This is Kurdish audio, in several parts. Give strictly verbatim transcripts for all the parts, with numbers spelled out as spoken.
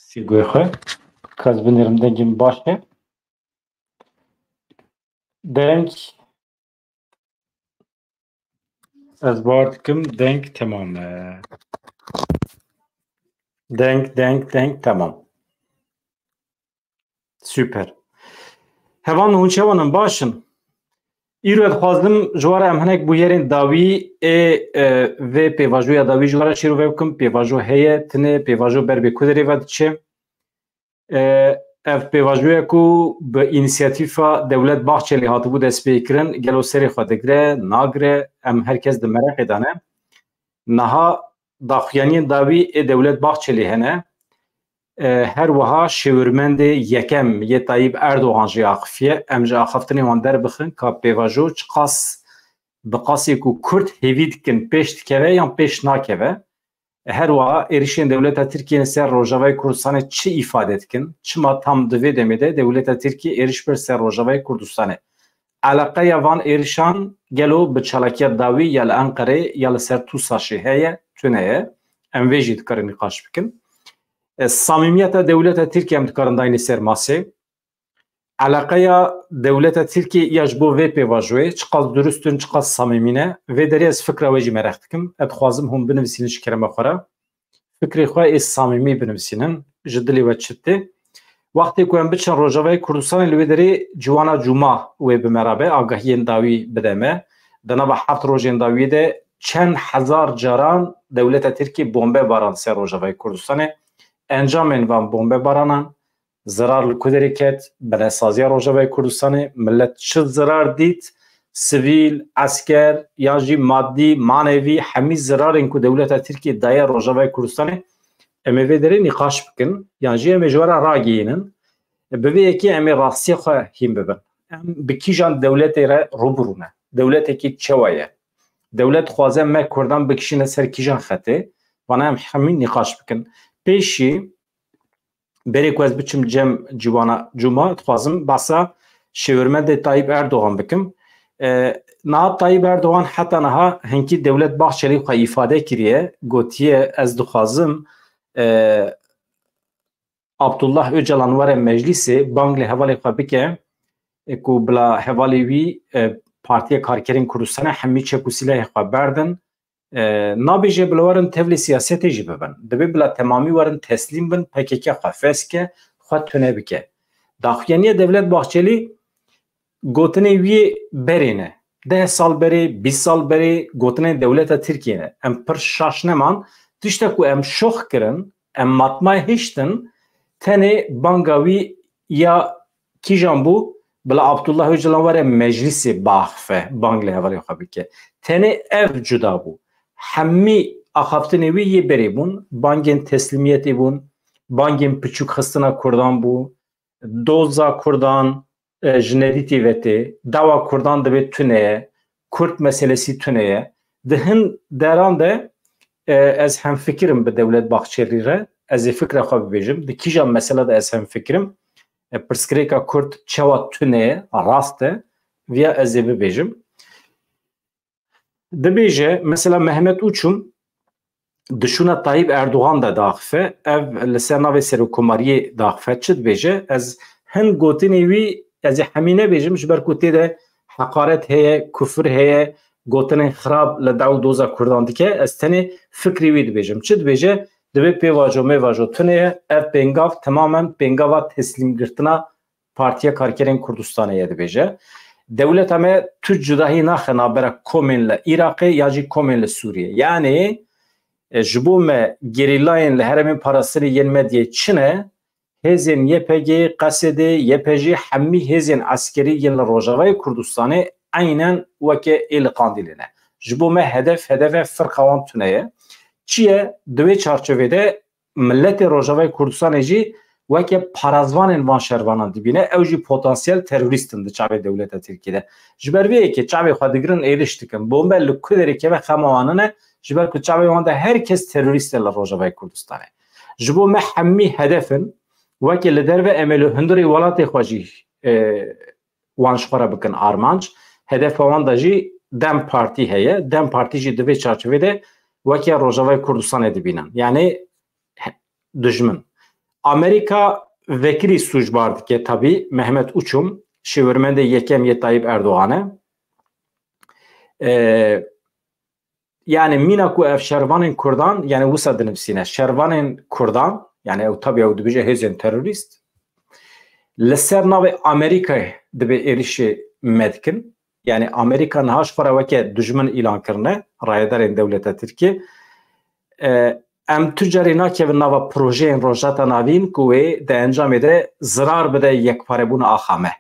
Sîgoyê xwe. Ka ez binêrim dengê min baş e. Deng. Ez bawer dikim deng temam e. Deng, deng, deng temam. Super. Heval, hûn çawan in, baş in? Îro ez dixwazim ji we re em hinek bûyerên dawî ê, e, vê pêvajoya dawî ji we re şêrove bikim. Pêvajo heye, tune, pêvajo ber bê ku derê ve diçe. E, ev pêvajoya ku bi înisiyatîfa Dewlet Bahçelî hatibû destpêkirin, gelo serê xwe digire, nagire, em her kes di mereqê de ne. Niha daxuyaniyên dawî ê Dewlet Bahçelî hene. E, her wiha şêwirmendê yekem yê Tayyip Erdogan jî axifiye. Em ji axaftinê wan derbixin ka pêvajo çiqas bi qasê ku Kurd hêvî dikin pêş dikeve yan pêş nakeve. Her wiha êrişên dewleta Tirkiyê li ser Rojavayê Kurdistanê çi îfade dikin? Çima tam di vê demê de dewleta Tirkiyê êriş bir ser Rojavayê Kurdistanê? Eleqeya van êrişan gelo bi çalakiya dawî ya li Enqerê ya li ser TUSAŞê heye, tune ye? Em vê jî dikarin nîqaş bikin. E, samîmiyeta dewleta Tirkiye em dikarin dayînê ser masê. Eleqeya dewleta Tirkiyê ya ji bo vê pêvajoyê çiqas durust in, çiqas samîmî ne? Vê derê ez fikra we jî mereq dikim. Ez dixwazim hûn binivîsînin ji kerema xwe re. Fikrê xwe ê samîmî binivîsînin. Ji dilê we çi tê? Wextê ku em biçin Rojavayê Kurdistanê, li wê derê Ciwana Cuma wê bi me re be, agahiyên dawî bide me. Di nava heft rojên dawiyê de çend hezar caran dewleta Tirkiyê bombe baran ser Rojavayê Kurdistanê. Encamên van bombebaranan, zirar li ku derê ket, binesaziya Rojavayê Kurdistanê, millet çi zirar dît, sivîl, esker, yan jî madî, manevî, hemî zirarên ku dewleta Tirkiyê daye Rojavayê Kurdistanê, em ê vê derê nîqaş bikin, yan jî em ê ji we re ragihînin. Bi vê yekê em ê rastiya xwe hîn bibin. Em bi kîjan dewletê re rûbirû ne? Dewletekî çawa ye? Dewlet dixwaze me Kurdan bikişîne ser kîjan xetê? Vana em hemî nîqaş bikin. Pêşî, berê ku ez biçim cem Ciwana Cuma, dixwazim behsa şêwirmendê Tayyip Erdogan bikim. E, niha Tayyip Erdogan heta niha hinkî Dewlet Bahçelî xwe îfade kiriye, gotiye, ez dixwazim, e, Abdullah Ocalan were meclîsê, bang li hevalê xwe bike, e, ku bila hevalê wî, e, Partiya Karkerên Kurdistanê hemî çek û sîlehê xwe berdin. E, nabêje bila werin tevlê siyasetê jî bibin. Divê bila temamî werin teslîm bin, P K K xwe fes ke, xwe tune bike. Daxuyaniya Devlet Bahçelî gotinê wî yê berê ne. Deh sal berê, bîst sal berê gotinên dewleta Tirkiyê ne. Em pir şaş neman. Tişta ku em şox kirin, em matmayê hiştin, tenê banga wî ya kîjan bû, bila Abdullah Ocalan were meclîsê biaxife, bang li hevalê xwe bike. Tenê ev cuda bû. Hemî axaftinê wî yê berê bûn, bangên teslîmiyetê bûn, bangên piçûk xistina Kurdan bû, doza Kurdan, e, ji nedîtî ve tê, dawa Kurdan divê tune ye, Kurd meselesî tune ye. Di hin deran de, e, ez hemfikir im bi Dewlet Bahçelî re, ez ê fikra xwe bibêjim. Di kîjan mesela de ez hemfikir im? E, pirsgirêka Kurd çawa tune ye, rast e, viya ez ê bibêjim. Dibêje, mesela Mehmet Uçum di şûna Tayyip Erdogan de daxife, ev li ser navê serokkomariyê daxife. Çi dibêje? Ez hin gotinê wî, ez ê hemî nebêjim, ji ber ku tê de heqaret heye, kufir heye, gotinên xirab li daw doza Kurdan dike. Ez tenê fikrê wî dibêjim. Çi dibêje? Divê pêvajo mêvajo tune ye, ev pêngav temamen pêngava teslîmgirtina Partiya Karkerên Kurdistanê ye, dibêje. Dewleta me tu cudahî naxe navbera komên li Iraqê ya jî komên li Sûriyê. Yanî, e, ji bo me gerîlayên li herêmên parastinê yên Medyê çi ne, hêzên Y P G, Q S D, Y P J, hemî hêzên eskerî yên li Rojavayê Kurdistanê eynen weke ê li Qandîlê ne. Ji bo me hedef, hedef e, firqa wan tune ye. Çi ye? Di wê çarçovê de miletê Rojavayê Kurdistanê jî weke parazvanên van şervanan dibîne, ew jî potansiyel terorîst in di çavê dewleta Tirkiyê de. Ji ber vê yekê çavê xwe digirin, êrîş dikin. Bombe li ku derê keve xema wan nine, ji ber ku çavê wan de her kes terorîst e li Rojavayê Kurdistanê. Ji bo me hemî hedef in, weke li derve em ê li hundirê welatê xwe jî, e, wan ji xwe re bikin armanc. Hedefa wan de jî DEM Partî heye. DEM Partî jî di vê çarçovê de weke Rojavayê Kurdistanê dibînin. Yanî he-, dijmin. Amerîka vekirî sûcbar dike tabî, Mehmet Uçum, şêwirmendê yekem yê Tayyip Erdogan e. E, yani mîna ku ev şervanên Kurdan, yani wisa dinivîsîne, şervanên Kurdan, yani ew tabî ew dibêje hêzên terorîst, li ser navê Amerîkayê dibê êrişê me dikin. Yani Amerîka niha ji xwe re weke dijmin îlan kirine, rayedarên dewleta Tirkiyê. E, em tu carî nakevin nava projeyên Rojhilata Navîn ku wê di encamê de zirar bide yekparebûna axa me.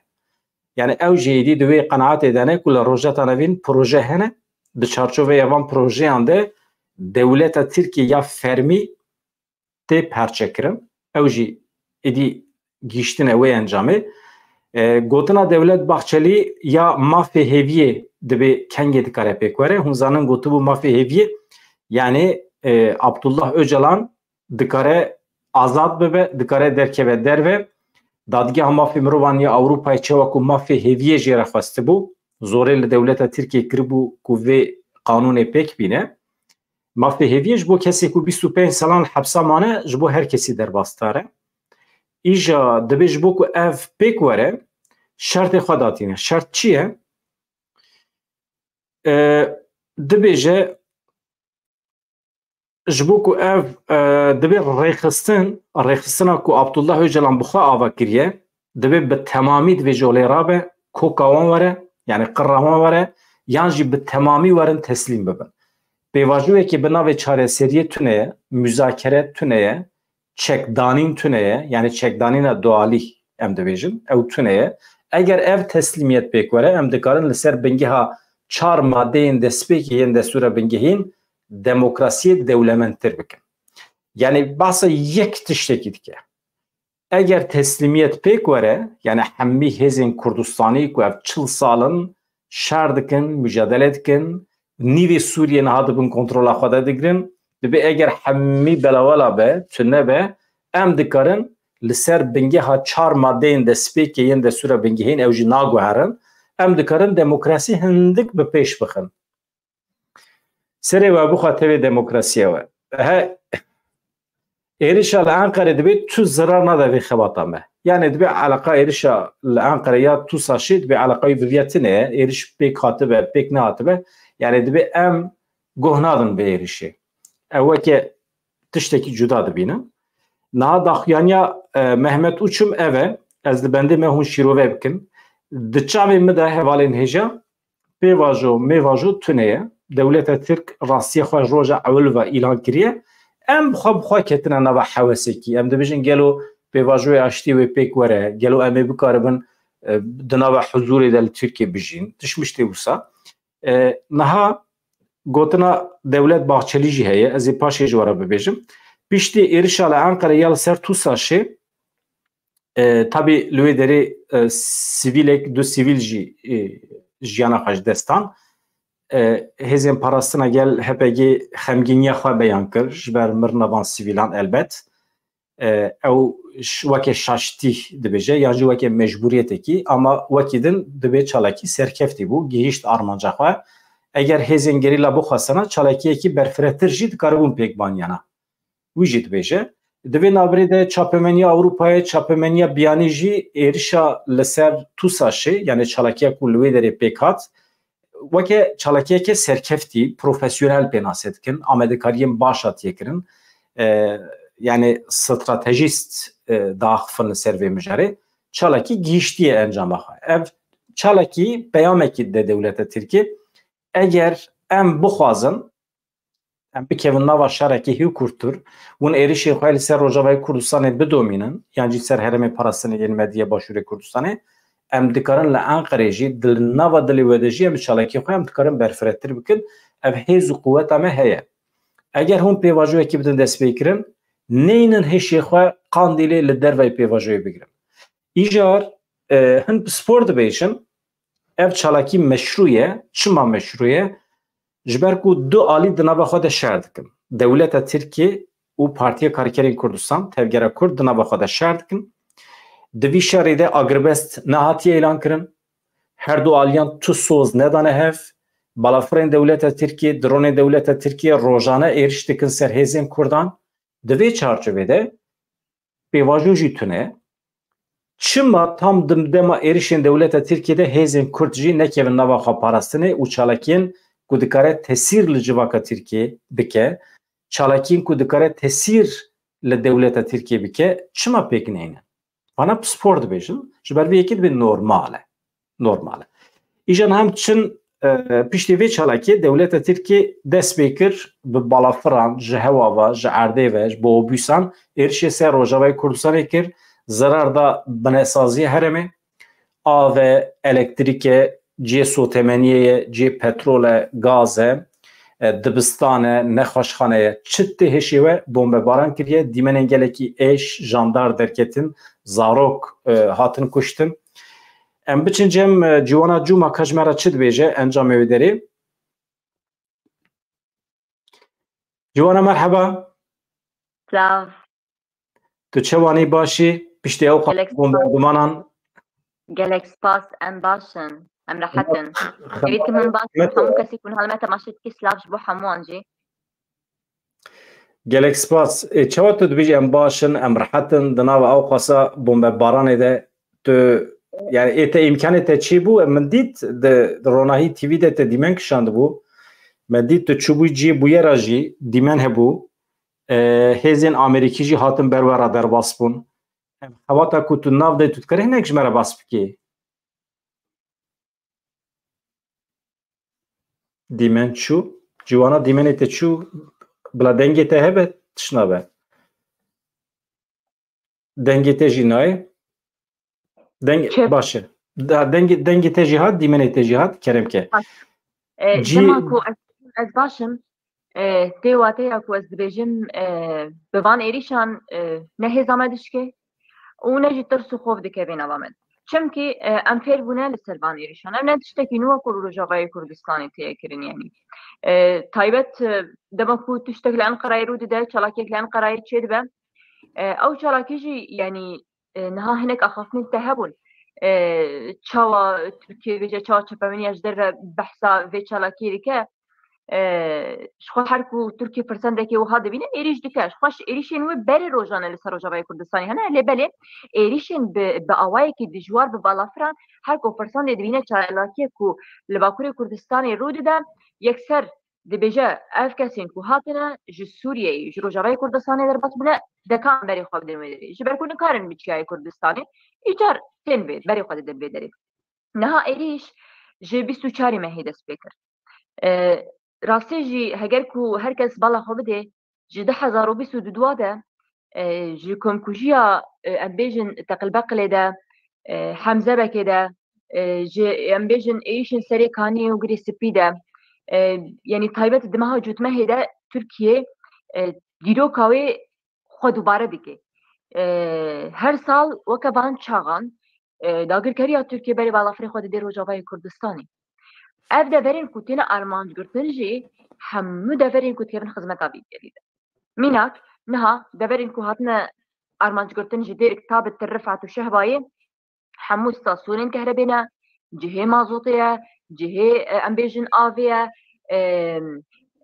Yani ew jî êdî di wê qenaetê de ne ku li Rojhilata Navîn proje hene, di çarçoveyê van projeyan de dewleta Tirkiyê ya fermî tê perçekirin. Ew jî êdî gihîştine wê encamê. E, gotina Dewlet Bahçelî ya mafê hêviyê dibê kengê dikare pêk were. Hûn zanin gotibû mafê hêviyê, yani, e, Abdullah Öcalan dikare azad bibe, dikare derkeve derve. Dadgeha Mafê Mirovan ya Ewropayê çawa ku mafê hêviyê jê re xwestibû, zorê li dewleta Tirkiyê kiribû ku vê qanûnê pêk bîne. Mafê hêviyê ji bo kesê ku bîst û pênc salan li hepsa mane, ji bo her kesî derbasdar e. Îja dibê ji bo ku ev pêk were, şertê xwe datîne. Şert çi ye? E, dibêje, ji bo ku ev, e, dibê rêxistin, rêxistina ku Abdullah Öcalan bi xwe ava kiriye, dibê bi temamî divê ji olê rabe, koka wan were, yani qirra wan were, yan jî bi temamî werin teslîm bibin. Pêvajoyekê bi navê çareseriyê tune ye, muzakere tune ye, çekdanîn tune ye, yani çekdanîna dualî em dibêjin, ew tune ye. Eger ev teslîmiyet pêk were, em dikarin li ser bingeha çar madeyên destpêkê yên destûra bingehîn demokrasiyê dewlemendtir bikin. Yani behsa yek tiştekî dike. Eger teslîmiyet pêk were, yani hemî hêzên Kurdistanî ku ev çil sal in şer dikin, mujadele dikin, nîvê Sûriyê niha di bin kontrola xwe de digirin, dibê eger hemî belawela be, tune be, em dikarin li ser bingeha çar madeyên destpêkê yên destûra bingehîn, ew jî naguherin, em dikarin demokrasî hindik bi pêş bixin. Serê we bixwe tevê demokrasiya we. He, êrişa li Enqerê dibê tu zirar nade vê xebata me. Yani dibê eleqa êrişa li Enqerê ya Tusaşê dibê eleqa wî bi viya tune ye. Êriş pêk hatibe, pêk nehatibe. Yani dibê em guh nadin vê êrişê. Ew weke tiştekî cuda dibînin. Niha daxuyaniya, e, Mehmet Uçum ev e. Ez li bendê me hûn şîrove bikin. Di çavê min de hevalên hêja, pêvajo, mêvajo tune ye. Dewleta Tirk rastiya xwe roja ewil ve îlan kiriye. Em bi xwe bi xwe ketine nava hewesekî. Em dibêjin gelo pêvajoyê aştiyê wê pêk were, gelo em ê bikaribin, e, di nava huzûrê de li Tirkiyê bijîn. Tişt miştê wisa. E, niha gotina Dewlet Bahçelî jî heye. Ez ê paşê ji we re bibêjim. Piştî êrişa li Enqerê ya li ser Tusaşê, e, tabî li wê derê, e, sivîlek, du sivîl jî, e, jiyana xwe ji dest dan. E, hêzên parastina gel H P G xemgîniya xwe beyan kir ji ber mirina van sivîlan elbet. E, ew ş-, weke şaştî dibêje yan jî weke mecbûriyetekî, ama wekî din dibê çalakî serkeftî bû, gihîşt armanca xwe. Eger hêzên gerîla bixwestana çalakiyekî berfiretir jî dikaribûn pêk baniyana. Wî jî dibêje. Di vê navberê de çapemeniya Ewropayê, çapemeniya biyanî jî êrişa li ser Tusaşê, yani çalakiya ku li wê derê pêk hat, weke çalakiyeke serkeftî, profesyonel pênase dikin, amadekariyên baş hatiye kirin. E, yani stratejîst, e, daxifin li ser vê mijarê. Çalakî gihîştiye encama xwe. Ev çalakî peyamekî de dewleta Tirkiyê. Eger em bixwazin, em bikevin nava şerekî hî kurtir, hûn êrişên xwe li ser Rojavayê Kurdistanê bidomînin, yan jî ser herêmê parastinê yên Medya Başûrê Kurdistanê, em dikarin li Enqerê jî, di nava dilê we de jî em çalakî xwe em dikarin berfiretir bikin. Ev hêz û quweta me heye. Eger hûn pêvajoyekî bidin destpêkirin, neynin hişê xwe qandîlê li derveyê pêvajoyê bigirin. Îcar, e, hin pispor dibêjin, ev çalakî meşrû ye. Çima meşrû ye? Ji ber ku du alî di nava xwe de şer dikin. Dewleta Tirkiyê û Partiya Karkerên Kurdistan, Tevgera Kurd, di nava xwe de şer dikin. Di vî şerê de agirbest nehatiye îlan kirin. Her du aliyan tu soz nedane hev. Balafirên dewleta Tirkiyê, dronên dewleta Tirkiyê rojane êriş dikin ser hêzên Kurdan. Di vê çarçovê de pêvajo jî tune. Çima tam di dema êrişên dewleta Tirkiyê de hêzên Kurd jî nekevin nava xweparastinê û çalakiyên ku dikare tesîr li civaka Tirkiyê bike, çalakiyên ku dikare tesîr li dewleta Tirkiyê bike, çima pêk neynin? Vana pispor dibêjin, ji ber vê yekê dibê normal e. Normal e. Îjan hem çin, e, piştî vê çalakiyê dewleta Tirkiyê dest pê kir bi balafiran ji hewa ve, ji erdê ve, ji bobûsan êrişê ser Rojavayê Kurdistanê kir, zerar da binesaziyê herêmê, av e, elektrîk e, cihê sotemeniyê ye, cihê petrol e, gaz e, e, dibistan e, nexweşxane ye. Çi tê hişê we bombebaran kiriye, dîmenên gelekî êş, jandar derketin, zarok, e, hatin kuştin. Em biçin cem, e, Ciwana Cûma ka ji me re çi dibêje encamê wê derê. Ciwana, merheba. Silav. Tu çewanî, baş î? Piştî ew Gelek spas. Bombardimanan. Gelek spas, em baş in. Em rehet in. Xebatê Hêvî tim hûn baş in. Hemû kesî ku niha li me temaşe dike, silav ji bo hemûwan jî. Gelek spas. Ê, çawa tu dibêjî em baş in, em rehet in, di nava ew xwesa bombebaranê de tu, yani ê te îmkanê te çêbû, em min dît di, di Ronahî T V de te dîmen kişandibû. Me dît tu çûbûyî cihê bûyera jî dîmen hebû. E, hêzên Amerîkî jî hatin ber we re derbas bûn. Em xebata ku tu nav de tu dikarî hinek ji me re bas bikî? Dîmen çû. Ciwana, dîmenê te çû. Bila dengê te hebe, tişt nabe. Dengê te jî nayê. Deng, Çep. Baş e. Da, dengê, dengê te jî hat, dîmenê te jî hat, kerem ke. Baş. E, Cî- dema ku ez, ez baş im, e, tê wateya ku ez dibêjim, e, bi van êrîşan, e, ne hêza me dişke û ne jî tirs û xof dikeve nava me. Çimkî, e, em fêr bûne li ser van êrîşan. Ev ne tiştekî nû ye ku li Rojavayê Kurdistanê tê kirin, yanî. E, taybet, e, dema ku tiştek li Enqerayê rû dide, çalakiyek li Enqerayê çêdibe, e, ew çalakî jî, yanî, e, niha hinek axaftinên te hebûn. E, çawa Tirkiye bêje, çawa çepemeniya ji derve behsa vê çalakiyê dike? E, ji xwe her ku Tirkiye firsendekê wiha dibîne, êrîş dike. Ji xwe ji êrîşên wê berê rojan e li ser Rojavayê Kurdistanê hene. Lê belê êrîşên bi, bi awayekî dijwar, bi balafiran, her ku firsendê dibîne çalakiyek ku li Bakurê Kurdistanê rû dide, yekser dibêje, ev kesên ku hatine ji Sûriyeyê, ji Rojavayê Kurdistanê derbas bûne, dekan berê xwe bidin wê derê. Ji ber ku nikarin biçiyayê Kurdistanê, îcar tên vê, berê xwe didin vê derê. Niha êrîş ji bîst û çarê mehê dest pê kir. E, rastî jî heger ku her kes bala xwe bidê, ji du hezar û bîst û du de, e, ji komkujiya, e, em bêjin Teqilbeqilê de, e, Hemzebekê de, e, ji, em bêjin êrîşên Serê Kaniyê û Girê Spî de, e, yanî taybet di meha cotmehê de Tirkiye, e, dîroka wê xwe dubare dike. E, her sal weke van çaxan, e, dagirkeriya Tirkiye berê balafirê xwe dide Rojavayê Kurdistanê. Ev deverên ku têne armanc girtin jî hemû deverên ku dikevin xizmeta vî gelî de. Mînak, niha deverên ku hatine armanc girtin ji Dêrik ta bi Til Rifet û Şehbayê, hemû stasyonên kehrebê ne, cihê mazotê ye, cihê, e, em bêjin avê ye, e,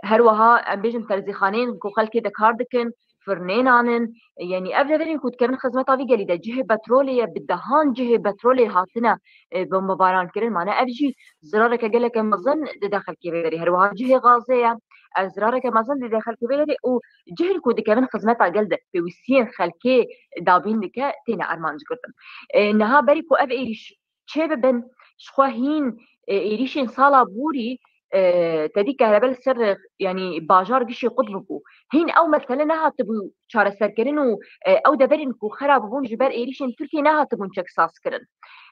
her wiha em bêjin terzîxaneyên ku xelkê de kar dikin, firnênan in, yanî ev deverên ku dikevin xizmeta vî gelî de, cihê petrolê ye, bi dehan cihê petrolê hatine, e, bombebaran kirin, mane ev jî zirareke geleke mezin dide xelkê vê derê. Her wiha cihê gazê ye, ev zirareke mezin dide xelkê vê derê û cihên ku dikevin xizmeta gel de, pêwîstiyên xelkê dabîn dike, têne armanc girtin. E, niha berî ku ev êrîş çê bibin, ji xwe hîn, e, êrîşên sala borî, e, tedî kehrebe li ser, yanî bajar gişê qut bibû. Hîn ew mesele nehatibû çareserkirin û, e, ew deverên ku xera bibûn ji ber êrîşên Tirkiyê nehatibûn çeksazkirin.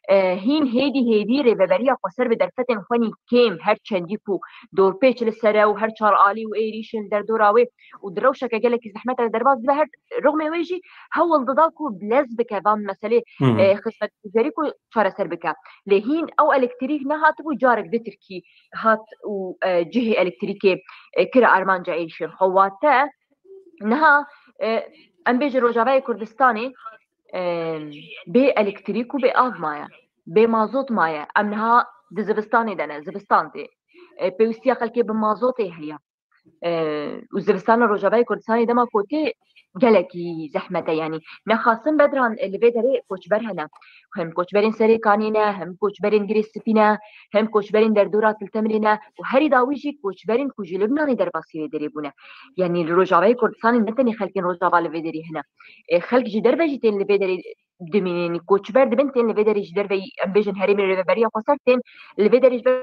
E, hîn hêdî hêdî rêveberiya xweser bi derfetên xwenî kêm, her çendî ku dorpêç li ser e û her çar alî û êrîşên derdora wê û di rewşeke gelekî zehmet de derbas dibe, her rixmê wê jî hewl dida ku bilez bike van meselê, Hı hı. e, xizmetguzarî ku çareser bike. Lê hîn ew elektrîk nehatibû, carek di Tirkî hat û, e, cihê elektrîkê, e, kire armanca êrîşên xwe. Wate niha, e, em bêjin Rojavayê Kurdistanê, e, bê elektrîk û bê av maye, bê mazot maye. Em niha di zivistanê de ne, zivistan tê. E, pêwîstiya xelkê bi mazotê heye. E, û zivistana Rojavayê Kurdistanê dema ku tê, gelekî zehmet e. Yanî nexasim Bedran, e, li vê derê koçber hene. Hem koçberên Serê Kanê ne, hem koçberên Girê Spî ne, hem koçberên derdora Til Temirê ne û herî dawî jî koçberên ku ji Libnanê derbasî vê derê bûne. Yanî li Rojavayê Kurdistanê ne tenê xelkên Rojava li vê derê hene. E, xelk ji derve jî tên li vê derê dimînin, koçber dibin, tên li vê derê ji derveyî, em bêjin, herêmê Rêveberiya Xweser tên li vê derê ji ber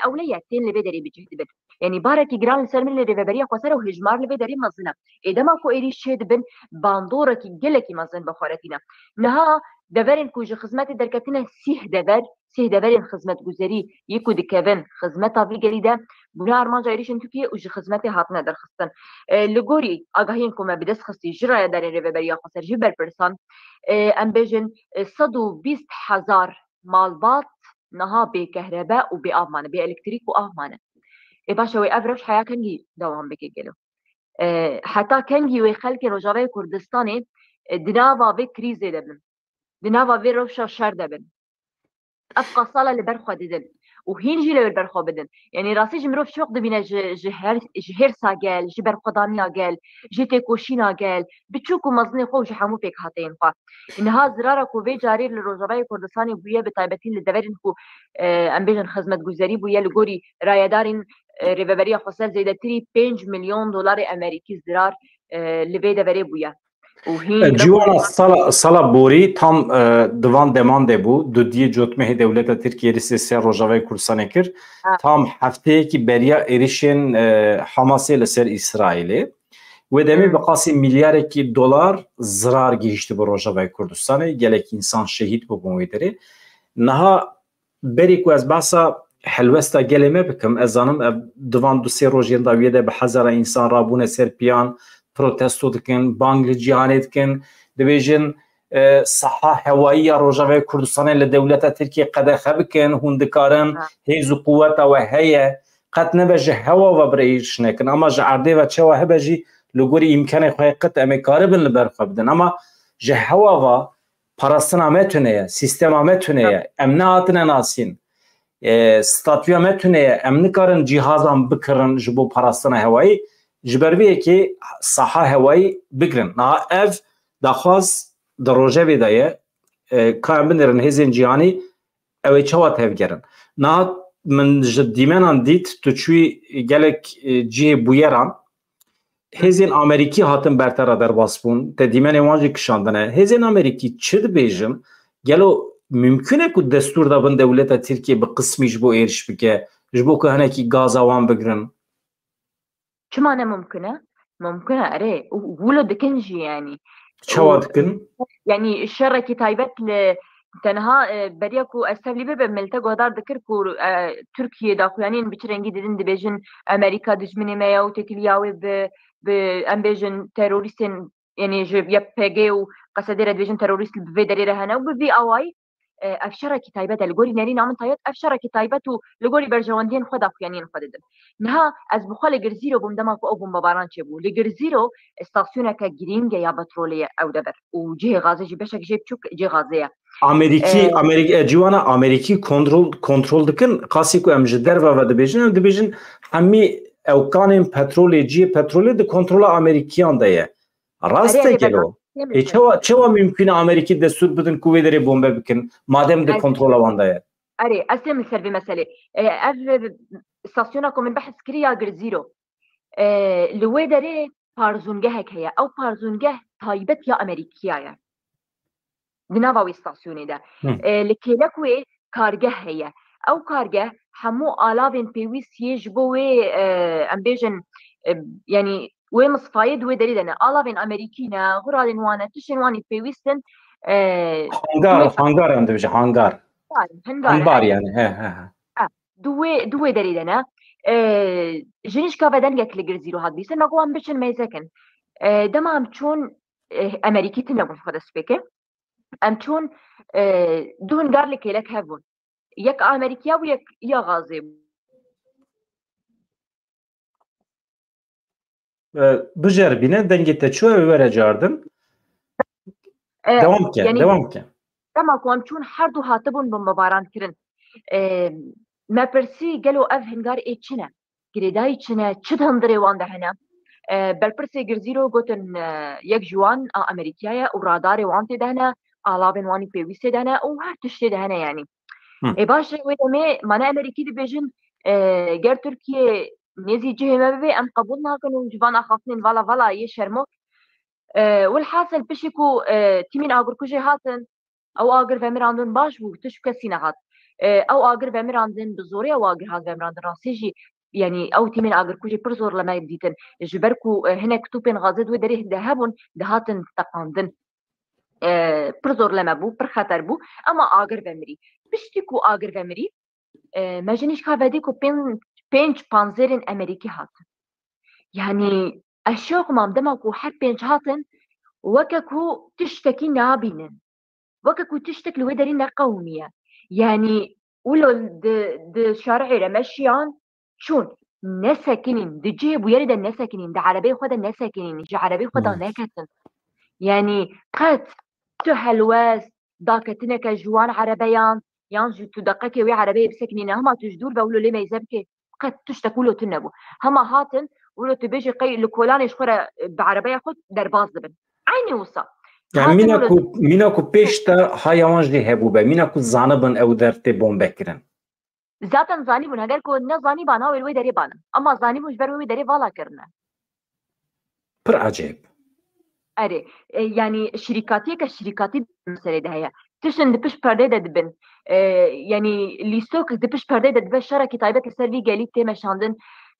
ewle ye, tên li vê derê bi cih dibin. Yanî barekî giran li ser min li Rêveberiya Xweser û hejmar li vê derê mezin e. Ê dema ku êrîş çê dibin, bandorekî gelekî mezin bi xwe re tîne. Niha deverên ku ji xizmetê derketine sîh dever, sîh deverên xizmetguzerî yê ku dikevin xizmeta vî gerî de, bûne armanca êrîşên Tirkiyê û ji xizmetê hatine derxistin. E, li gorî agahiyên ku me bi dest xistî ji rayedarên Rêveberiya Xweser, ji berpirsan, e, em bêjin, e, sed û bîst hezar malbat niha bê kehrebe û bê av mane, bê elektrîk û av mane. Ê baş e, wê ev rewş heya kengî dewam bike gelo? E, heta kengî wê xelkê Rojavayê Kurdistanê, e, di nava vê krîzê de bin, di nava vê rewşa şer de bin? Ev qasala li ber xwe didin û hîn jî li ber xwe bidin. Yanî rastî jî mirov şoq dibîne ji, ji her, ji hêrsa gel, ji berxwedaniya gel, ji têkoşîna gel, biçûk û mezinê xwe û ji hemû pêkhateyên xwe. Niha zirara ku vê carê li Rojavayê Kurdistanê bûye, bi taybetî li deverên ku, e, em bêjin xizmetguzerî bûye, li gorî rayedarên, e, Rêveberiya Xweser zêdetirî pênc milyon dolarê Amerîkî zirar, e, li vê deverê bûye. Û hîn E, Ciwana, sala, sala borî tam, e, di van deman de bû. Dudiyê cotmehê dewleta Tirkiyê êrîşê ser Rojavayê Kurdistanê kir. Ha. Tam hefteyekî beriya êrîşên, e, Hamasê li ser Îsraîlê. Wê demê Hmm. bi qasî milyarekî dolar zirar gihîştibû Rojavayê Kurdistanê. Gelek însan şehîd bûbûn wê derê. Niha berî ku ez behsa helwesta gelê me bikim, ez zanim ev di van du sê rojên dawiyê de bi hezara însan rabûne ser piyan, protesto dikin, bang li cîhanê dikin, dibêjin, e, saha hewayî ya Rojavayê Kurdistanê li dewleta Tirkiyê qedexe bikin, hûn dikarin, Ha. hêz û quweta we heye, qet nebe ji hewa ve bi re êrîş nekin, ama ji erdê ve çawa hebe jî li gorî îmkanê xwe yê qet em ê karibin li ber xwe bidin. Ama ji hewa ve parastina me tune ye, sîstema me tune ye, em nehatine nasîn, e, statûya me tune ye, em nikarin cîhazan bikirin ji bo parastina hewayî, ji ber vê yekê saha hewayî bigirin. Niha ev daxwaz di rojevê de ye, e, ka em binêrin hêzên cîhanî ew ê çawa tevgerin. Niha min ji dîmenan dît, tu çûyî gelek, e, cihê bûyeran, hêzên Amerîkî hatin ber te re derbas bûn, te dîmenê wan jî kişandine. Hêzên Amerîkî çi dibêjin? Gelo mimkun e ku destûr da bin dewleta Tirkiyê bi qismî ji bo êrîş bike, ji bo ku hinekî gaza wan bigirin? Çima ne mimkun e? Mimkun e, erê. Û wilo dikin jî, yanî. Çawa Û dikin? Yanî şerekî taybet li tenha, e, beriya ku ez tevlî bibim, min li te guhdar dikir ku, e, Tirkiye daxuyaniyên bi çi rengî didin, dibêjin Amerîka dijminê me ye û têkiliya wê bi, bi, em bêjin terorîstên, yanî ji Y P G û Qesedê re dibêjin terorîst li vê derê re hene û bi vî awayî, e, ev şerekî taybet e. Li gorî nerîna min taybet, ev şerekî taybet û li gorî berjewendiyên xwe daxuyaniyên xwe didin. Niha ez bi xwe li Girzîro bûm dema ku ew bombebaran çêbû. Li Girzîro stasyoneke girîng e ya petrolê ye ew dever. Û cihê gazê jî beşek jê biçûk cihê gazê ye. Amerîkî, Ee, Amerîk-, e, ciwana Amerîkî kontrol, kontrol dikin. Qasî ku em ji derve ve dibêjin, em dibêjin hemî ewkanên petrolê, cihê petrolê di kontrola Amerîkiyan de ye. Rast Erê, e erê, gelo? Bedran, Ê, çewa, çewa mimkun e Amerîkî destûr bidin ku wê derê bombe bikin, madem di Erê. kontrola wan de ye? Erê, ez têm li ser vê meselê. E, ev, e, stasyona ku min behs kiriya Girzîro. E, li wê derê parzûngehek heye. Ew parzûngeh taybet ya Amerîkiya ye. Di nava wê stasyonê de. Hı. E, li kêlek wê kargeh heye. Ew kargeh hemû alavên pêwîst yê ji bo wê, e, em bêjin, e, yanî wê misfayê di wê derê de ne. Alavên Amerîkî ne, xuradên wan ne, tiştên wan ê pêwîst in, e, Hangar, wê hangar em dibêjin, hangar. Hangar, hangar, Hangar he. yani, he, he, he. Ha, di wê, di wê derê de ne. E, ji nişka ve dengek li Girzîro hat bîstin, me got wan biçin mêze kin. E, dema em çûn, e, Amerîkî tune bûn xwe dest pê kir. Em çûn, e, du hingar li kêlek hev bûn. Yek Amerîkiya bû, yek ya gazê bû. E, biceribîne, dengê te çû, ew ê were cardin. E, Dewam ke, yanî dewam ke. dema ku em çûn, her du hatibûn bombebaran kirin. E, me pirsî, gelo ev hingar ê çi ne? Girêdayî çi ne? Çi di hundirê wan de hene? E, berpirsê Girzîro gotin, e, yek ji wan a Amerîkiya ye û radarê wan tê de hene, alavên wan ê pêwîstê de hene û her tiştê de hene yanî. Hı. Ê baş e, wê demê mane Amerîkî dibêjin, e, ger Tirkiye nêzî cihê me bibe, em qebûl nakin û ji van axaftinên vala vala yê şermok. E, wilhasil piştî ku, e, tîmên agirkujê hatin, ew agir vemirandin baş bû, tişt kesî nehat. E, ew agir vemirandin, bi zorê ew agir hat vemirandin. Rastî jî, yanî ew tîmên agirkujê pir zor li me dîtin. Ji ber ku, e, hinek tûpên gazê di wê derê de hebûn, dihatin teqandin. E, pir zor li me bû, pir xeter bû. Ema agir vemirî. Piştî ku agir vemirî, e, me ji nîşka vedî ku pên-, pênc panzerên Amerîkî hatin. Yanî ez şok mam dema ku her pênc hatin, weke ku tiştekî nabînin. Weke ku tiştek li wê derî neqewimiye. Yanî wilo di, di şarihê re meşiyan çûn, nesekinîn, di cihê bûyerê de nesekinîn, di erebeyê xwe de nesekinîn, ji erebeyê xwe de Hmm. neketin. Yanî qet tu helwest daketineke ji wan erebeyan, yan jî tu deqekê wê erebeyê bisekinîne, hema tu ji dûr ve wilo lê meyze bike, qet tiştek wilo tune bû. Hema hatin, wilo tu bêjî qey li kolanê ji xwe re, e, bi erebeya xwe derbas dibin. Eynî wisa. Yani Hatin mîna wilo ku, mîna ku pêş de haya wan jî hebûbe, mîna ku zanibin ew der tê bombe kirin. Zaten zanîbûn, heger ku nezanîban, ha wê li wê derê banin. Ema zanîbûn ji ber wê wê derê vala kirine. Pir ecêb. Erê, e, yanî şirîkatiyeke şirîkatî di meselê de heye. Tiştin di pişt perdê de dibin. E, yanî lîstok di pişt perdê de dibe, şerekî taybet li ser vî gelî tê meşandin.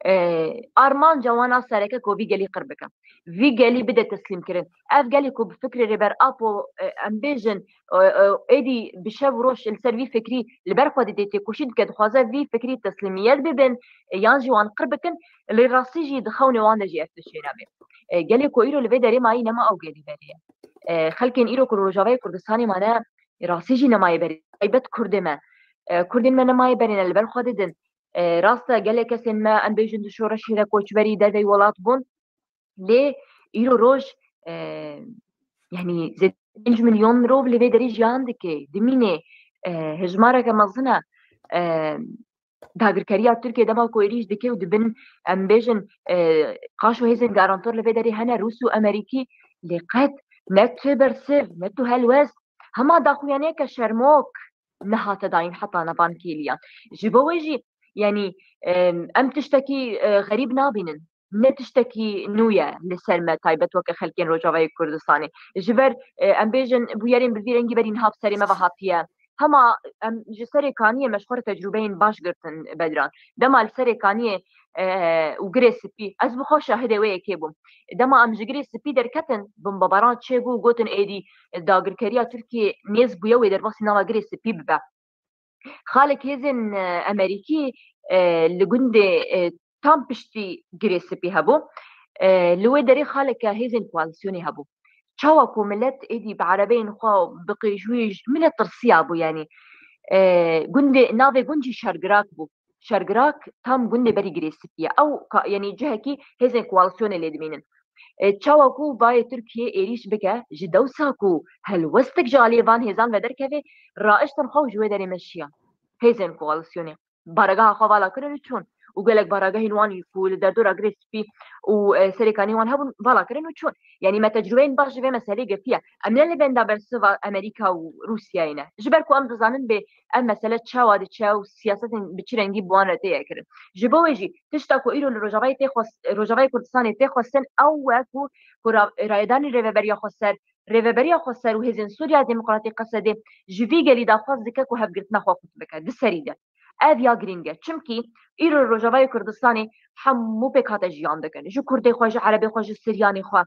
E, armanca wan a sereke ku vî gelî qir bike. Vî gelî bide teslîm kirin. Ev gelê ku bi fikrê Rêber Apo, e, em bêjin, e, e, êdî bi şev û roj li ser vî fikrî li ber xwe didê têkoşîn dike, dixwaze vî fikrî teslîmiyet bibin, e, yan jî wan qir bikin, lê rastî jî di xewnê wan de jî ev tişt çênabe. E, gelê ku îro li vê derê mayî nema ew gelî berê ye. E, xelkên îro ku li Rojavayê Kurdistanê mane, rastî jî nemaye berê. Taybet Kurdê me. E, Kurdên me nemaye berê ne, li ber xwe didin. E, rast e, gelek kesên me, em bêjin, di şoreşê de koçberî derveyî welat bûn. Lê îro roj, e, yanî zêde pênc milyon mirov li vê derê jiyan dike, dimîne, e, hejmareke mezin e. E, dagirkeriya Tirkiye dema ku êrîş dike û dibin, em bêjin, e, qaş û hêzên garantor li vê derê hene, Rûs û Amerîkî, lê qet ne tu bersiv, ne tu helwest, hema daxuyaniyeke şermok nehate dayîn heta nevan kêliyan. Ji bo wê jî, yanî, em, em tiştekî, e, xerîb nabînin. Ne tiştekî nû ye li ser me, taybet weke xelkên Rojavayê Kurdistanê. Ji ber, e, em bêjin, bûyerên bi vî rengî berî niha bi serê me ve hatiye. Hema em ji Serê Kaniyê me ji xwe re tecrûbeyên baş girtin, Bedran. Dema li Serê Kaniyê, e, û Girê Spî, ez bi xwe şahidê wê yekê bûm. Dema em ji Girê Spî derketin, bombebaran çêbû û gotin êdî dagirkeriya Tirkiyê nêz bûye, wê derbasî nava Girê Spî bibe. Xalek hêzên, e, Amerîkî, e, li gundê, e, tam piştî Girê Spî hebû. E, li wê derê xaleke hêzên koalîsyonê hebû. Çawa ku milet êdî bi erebeyên xwe, bi qîj wîj, milet tirsiyabû yanî. E, gundê, navê gund jî Şergirak bû. Şergirak tam gundê berî Girê Spî ye. Ew ka-, yanî cihekî hêzên koalîsyonê lê dimînin. E, çawa ku bayê Tirkiye êrîş bike, ji dewsa ku helwestek ji aliyê van hêzan ve derkeve, raiştin xwe û ji wê derê meşiyan. Hêzên koalîsyonê baregeha xwe vala kirin û çûn. Û gelek baregehên wan ku li derdora Girê Spî û, e, Serê Kaniyê wan hebûn, vala kirin û çûn. Yanî me tecrûbeyên baş ji vê meselê girtiye. Em ne li benda bersiva Amerîka û Rûsyayê ne. Ji ber ku em dizanin bê ev mesele çawa diçe û siyasetên bi çi rengî bi wan re tê kirin. Ji bo wê jî tişta ku îro li Rojavayê tê xwest-, Rojavayê Kurdistanê tê xwestin ew e ku, ku ra-, rayedanê Rêveberiya Xweser, Rêveberiya Xweser û Hêzên Sûriya Demokratîk, Qesedê, ji vî gelî daxwaz dike ku hevgirtina xwe qut bike di serî de. Ev ya girîng e. Çimkî îro Rojavayê Kurdistanê hemû pêkhate jiyan dikin. Ji Kurdê xwe, ji Erebê xwe, ji Siryanê xwe.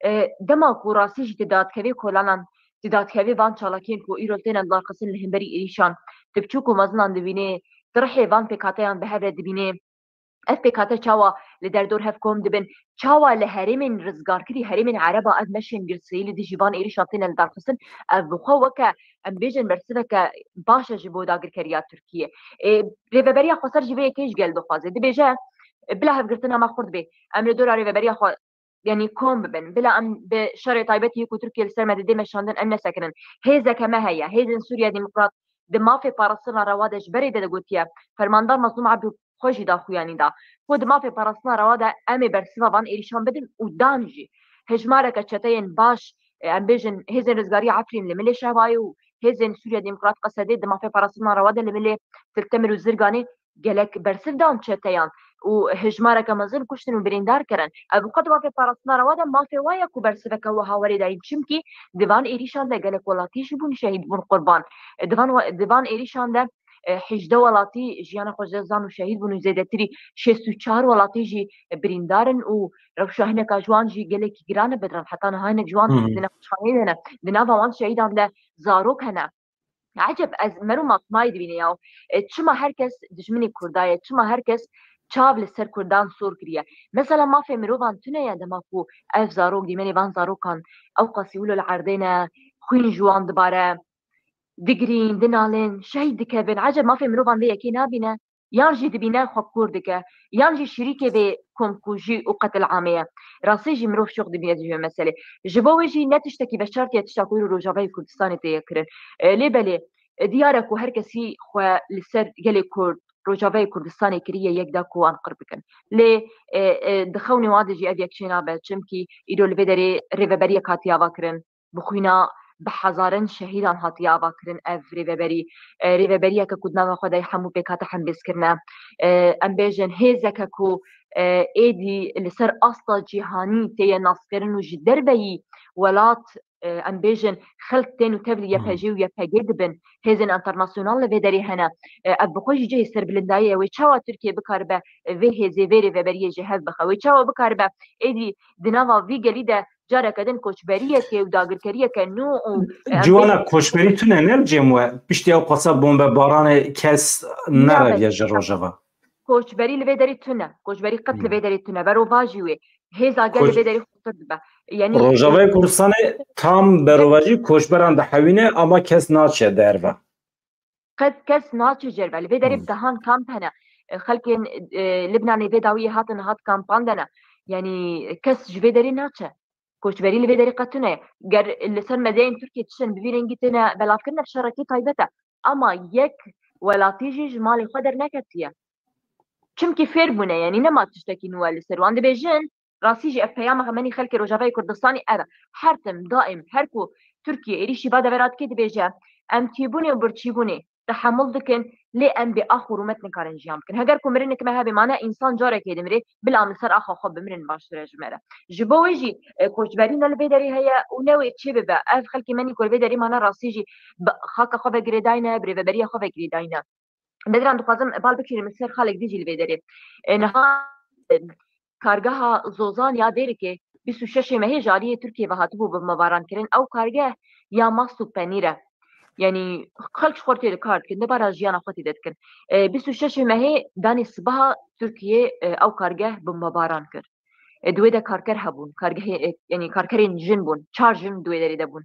E, dema ku rastî jî tu dadkevê kolanan, tu dadkevê van çalakiyên ku îro têne lidarxistin li hemberî êrîşan, tu biçûk û mezinan dibînê, tu rihê van pêkhateyan bi hev re dibînê. Ev pêkhate çawa li derdor hev kom dibin, çawa li herêmên rizgarkirî, herêmên Ereba ev meşên girseyî li dijî van êrîşan têne lidarxistin, ev bi xwe weke, em bêjin, bersiveke baş e ji bo dagirkeriya Tirkiyê. Ê, Rêveberiya Xweser ji vê yekê ji gel dixwaze. Dibêje, bila hevgirtina me xurt bê. Em li dora Rêveberiya xwe, yanî kom bibin. Bila em bi şerê taybetî ku Tirkiye li ser me didê meşandin, em nesekinin. Hêzeke me heye. Hêzên Sûriye Demokrat di mafê parastina rewa de ji berê de gotiye. Fermandar Mazlûm Ebdû xwe jî da xuyanî da ku di mafê parastina rewa de em ê bersiva van êrîşan bidin û dan jî. Hejmareke çeteyên baş, e, em bêjin hêzên rizgariya Efrîn li milê Şevayê û hêzên Sûriya Demokrat Qesedê di mafê parastina rewa de li milê Til Temir û Zirganê gelek bersiv dan çeteyan û hejmareke mezin kuştin û birîndar kirin. Ev bi xwe di mafê parastina rewa de mafê wa ye ku bersiveke wiha werê dayîn. Çimkî di van êrîşan de gelek welatî jî bûn şehîd, bûn qurban. E, di van we-, di van êrîşan de, e, hejdeh welatî jiyana xwe ji dest dan û şehîd bûn û zêdetirî şêst û çar welatî jî, e, birîndar in û rewşa hineka ji wan jî gelekî giran e, Bedran. Heta niha hinek ji wan Hmm. di nexweşxaneyê de ne. Di nava wan şehîdan de zarok hene. Eceb, ez mero masmayî dibîne ya. E, çima her kes dijminê Kurda ye? Çima her kes çav li ser Kurdan sor kiriye? Mesela mafê mirovan tune ye dema ku ev zarok, dîmenê van zarokan ew qasî wilo li erdê ne, xwîn ji wan dibare, digirîn, dinalin, şehîd dikevin. Eceb mafê mirovan vê yekê nabîne? Yan jî dibîne xwe kûr dike, yan jî şirîkê vê komkujî û qetil amê ye. Rastî jî mirov şox dibîne di vê meselê. Ji bo wê jî ne tiştekî veşartî ye tişta ku îro Rojavayê Kurdistanê tê ye kirin. E, lê belê, e, diyar e ku her kesî xwe li ser gelê Kurd, Rojavayê Kurdistanê kiriye yek da ku wan qir bikin. Lê, e, e, di xewnê wan de jî ev yek çênabe, çimkî îro li vê derê rêveberiyek hatiye ava kirin. Bi xwîna bi hezaran şehîdan hatiye ava kirin ev rêveberî. E, rêveberiyeke ku di nava xwe de hemû pêk hate hembêzkirine. E, em bêjin hêzeke ku, e, êdî li ser asta cîhanî tê ye naskirin û ji derveyî welat, e, em bêjin xelk tên û tevlî Hmm. Y P G û Y P G dibin. Hêzên enternasyonal li vê derê hene. E, ev bi xwe jî cihê serbilindayê ye. Wê çawa Tirkiye bikaribe vê hêzê, vê rêveberiyê ji hev bixe? Wê çawa bikaribe êdî di nava vî gelî de careke din koçberiyeke û dagirkeriyeke nû û, e, em Ciwana bêjin koçberî tune ne li cem we? Piştî ew qasa bombebaranê kes nereviye ji Rojava. Koçberî li vê derê tune. Koçberî qet li Hmm. vê derê tune. Berovajî wê. Hêza gel li Koç- vê derê xurtir dibe. Yanî Rojavayê Kurdistanê tam berovajî koçberan dihewîne ama kes naçe derve. Qet kes naçe derve. Li vê derê Hmm. bi dehan kamp hene. E, xelkên, e, Libnanê vê dawiyê hatin hat kampan de ne. Yanî kes ji vê derê naçe. Koçberî li vê derê qet tune ye. Ger li ser medyayên Tirkiyê tiştên bi vî rengî têne belavkirin, ev şerekî taybet e. Ama yek welatî jî ji malê xwe derneketiye. Çimkî fêr bûne, yanî nema tiştekî nû e li ser wan. Dibêjin, rastî jî ev peyama hemenî xelkê Rojavayê Kurdistanê ev e. Her tim, daîm, her ku Tirkiye êrîşî va devera dike dibêje, em tîbûnê û birçîbûnê tehemul dikin, lê em bê ax û rûmet nikarin jiyan bikin. Heger ku mirinik me hebe, mane însan carekê dimire, bila em li ser axa xwe bimirin baştir e ji me re. Ji bo wê jî, e, koçberî ne li vê derê heye û ne wê çê bibe. Ev xelkê me nî ku li vê derê mane rastî jî bi xaka xwe ve girêdayne, bi rêveberiya xwe ve girêdayne. Bedran, dixwazim bal bikişînim li ser xalek din jî li vê derê. E, niha, e, kargeha Zozan ya Dêrikê bîst û şeş mehê ji aliyê Tirkiyê ve hatibû bombebarankirin. Ew kargeh ya mast û penîr e. Yanî xelk ji xwe tê de kar dikin, dubara jiyana xwe tê de dikin. E, bîst û şeş mehê danê sibaha Tirkiyê, e, ew kargeh bombebaran kir. E, di wê de karker hebûn, kargehê, e, yanî karkerên jin bûn, çar jin di wê derê de bûn.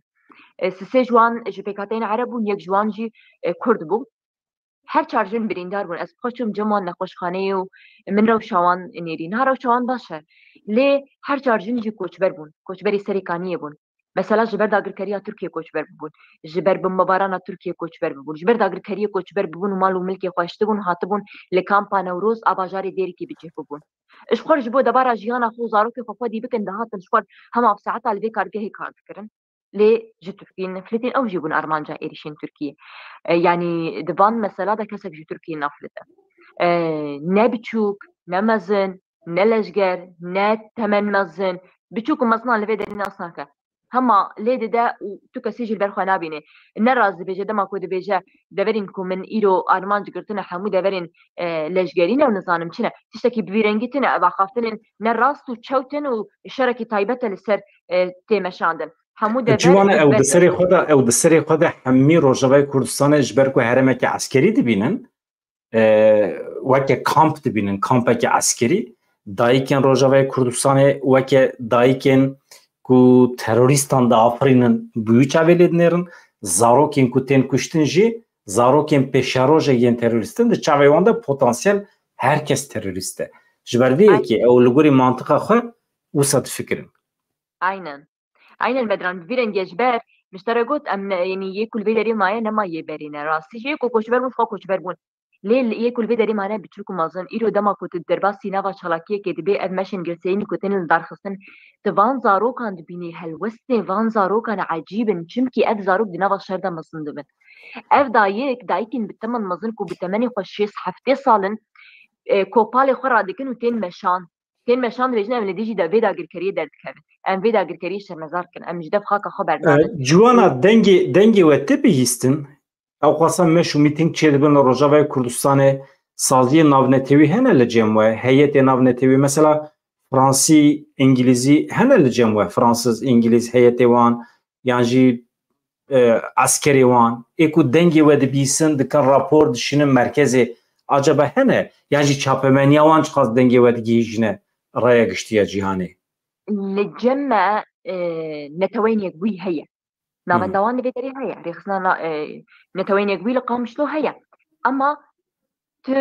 E, sisê ji wan ji pêkhateyên Ereb bûn, yek ji wan jî, e, Kurd bû. Her çar jin birîndar bûn. Ez bi xwe çûm cem wan nexweşxaneyê û min rewşa wan nêrî. Niha rewşa wan baş e. Lê her çar jin jî koçber bûn. Koçberê Serêkaniyê bûn. Mesela ji ber dagirkeriya Tirkiyê koçber bibûn. Ji ber bombebarana Tirkiyê koçber bibûn. Ji ber dagirkeriyê koçber bibûn û mal û milkê xwe hiştibûn û hatibûn li kampa Newroz a bajarê Dêrikê bi cih bibûn. Ji xwe ji bo debara jiyana xwe û zarokê xwe xwedî bikin dihatin ji xwe hema ev saeta li vê kargehê kar dikirin. Lê ji Tirkiyê nefletîn, ew jî bûn armanca êrîşên Tirkiyê. E, yanî di van mesela de kesek ji Tirkiyê naflite. E, ne biçûk, ne mezin, ne leşger, ne temen mezin, biçûk û mezinan li vê derê nas nake. Hema lê dide û tu kesî jî li ber xwe nabîne. Ne rast dibêje, dema ku dibêje deverên ku min îro armanc girtine hemû deverên, e, leşgerî ne û nizanim çi ne. Tiştekî bi vî rengî tune, ev axaftinên ne rast û çewt in û şerekî taybet e li ser, e, tê meşandin. Hemû dever Ciwan e, ew di serê xwe de, ew di serê xwe de hemî Rojavayê Kurdistanê ji ber ku herêmeke eskerî dibînin, e, weke kamp dibînin, kampeke eskerî. Dayikên Rojavayê Kurdistanê weke dayikên ku terorîstan diafirînin, bi wî çavê lê dinêrin. Zarokên ku tên kuştin jî, zarokên pêşerojê yên terorîst in, di çavê wan de potansiyel her kes terorîst e. Ji ber vê Ay- yekê ew li gorî mantiqa xwe wisa difikirin. Aynen. Aynen Bedran, bi vî rengê ji ber Ji te re got, em ne, yanî yê ku li vê derê maye, nema yê berê ne. Rastî jî yê ku koçber bûn, xwe koçber bûn. Lê li yê ku li vê derê mane biçûk û mezin, îro dema ku tu derbasî nava çalakiyekê dibê, ev meşên girseyînî ku tên li dar xistin, tu van zarokan dibînî, helwestên van zarokan ecîb in, çimkî ev zarok di nava şer de mezin dibin. Ev dayik, dayikên bi temen mezin ku bi temenê xwe şêst heftê sal in, e, kopalê xwe radikin û tên meşan. Tên meşan dibêjin, em li dijî de vê dagirkeriyê derdikevin. Em vê dagirkeriyê şermezar dikin. Em ji dev xaka xwe bernadin. E, Ciwana, dengê, dengê we tê bihîstin? Ew xwasa meş û mîtîng çêdibin li Rojavayê Kurdistanê, saziyên navnetewî hene li cem we, heyetê navnetewî, mesela Fransî, Îngilîzî hene li cem we, Fransiz, Îngilîz heyetê wan, yan jî, e, eskerê wan, ê ku dengê we dibîsin, dikin rapor, dişînin merkezê, acaba hene? Yan jî çapemeniya wan çiqas dengê we digihîjine raya giştî ya cîhanê? Li cem me, e, Neteweyên Yekbûyî heye. Navenda wan li vê derê heye. Rêxistina na-, e, Neteweyên Yekbûyî li Qamişlo heye. Ema tu,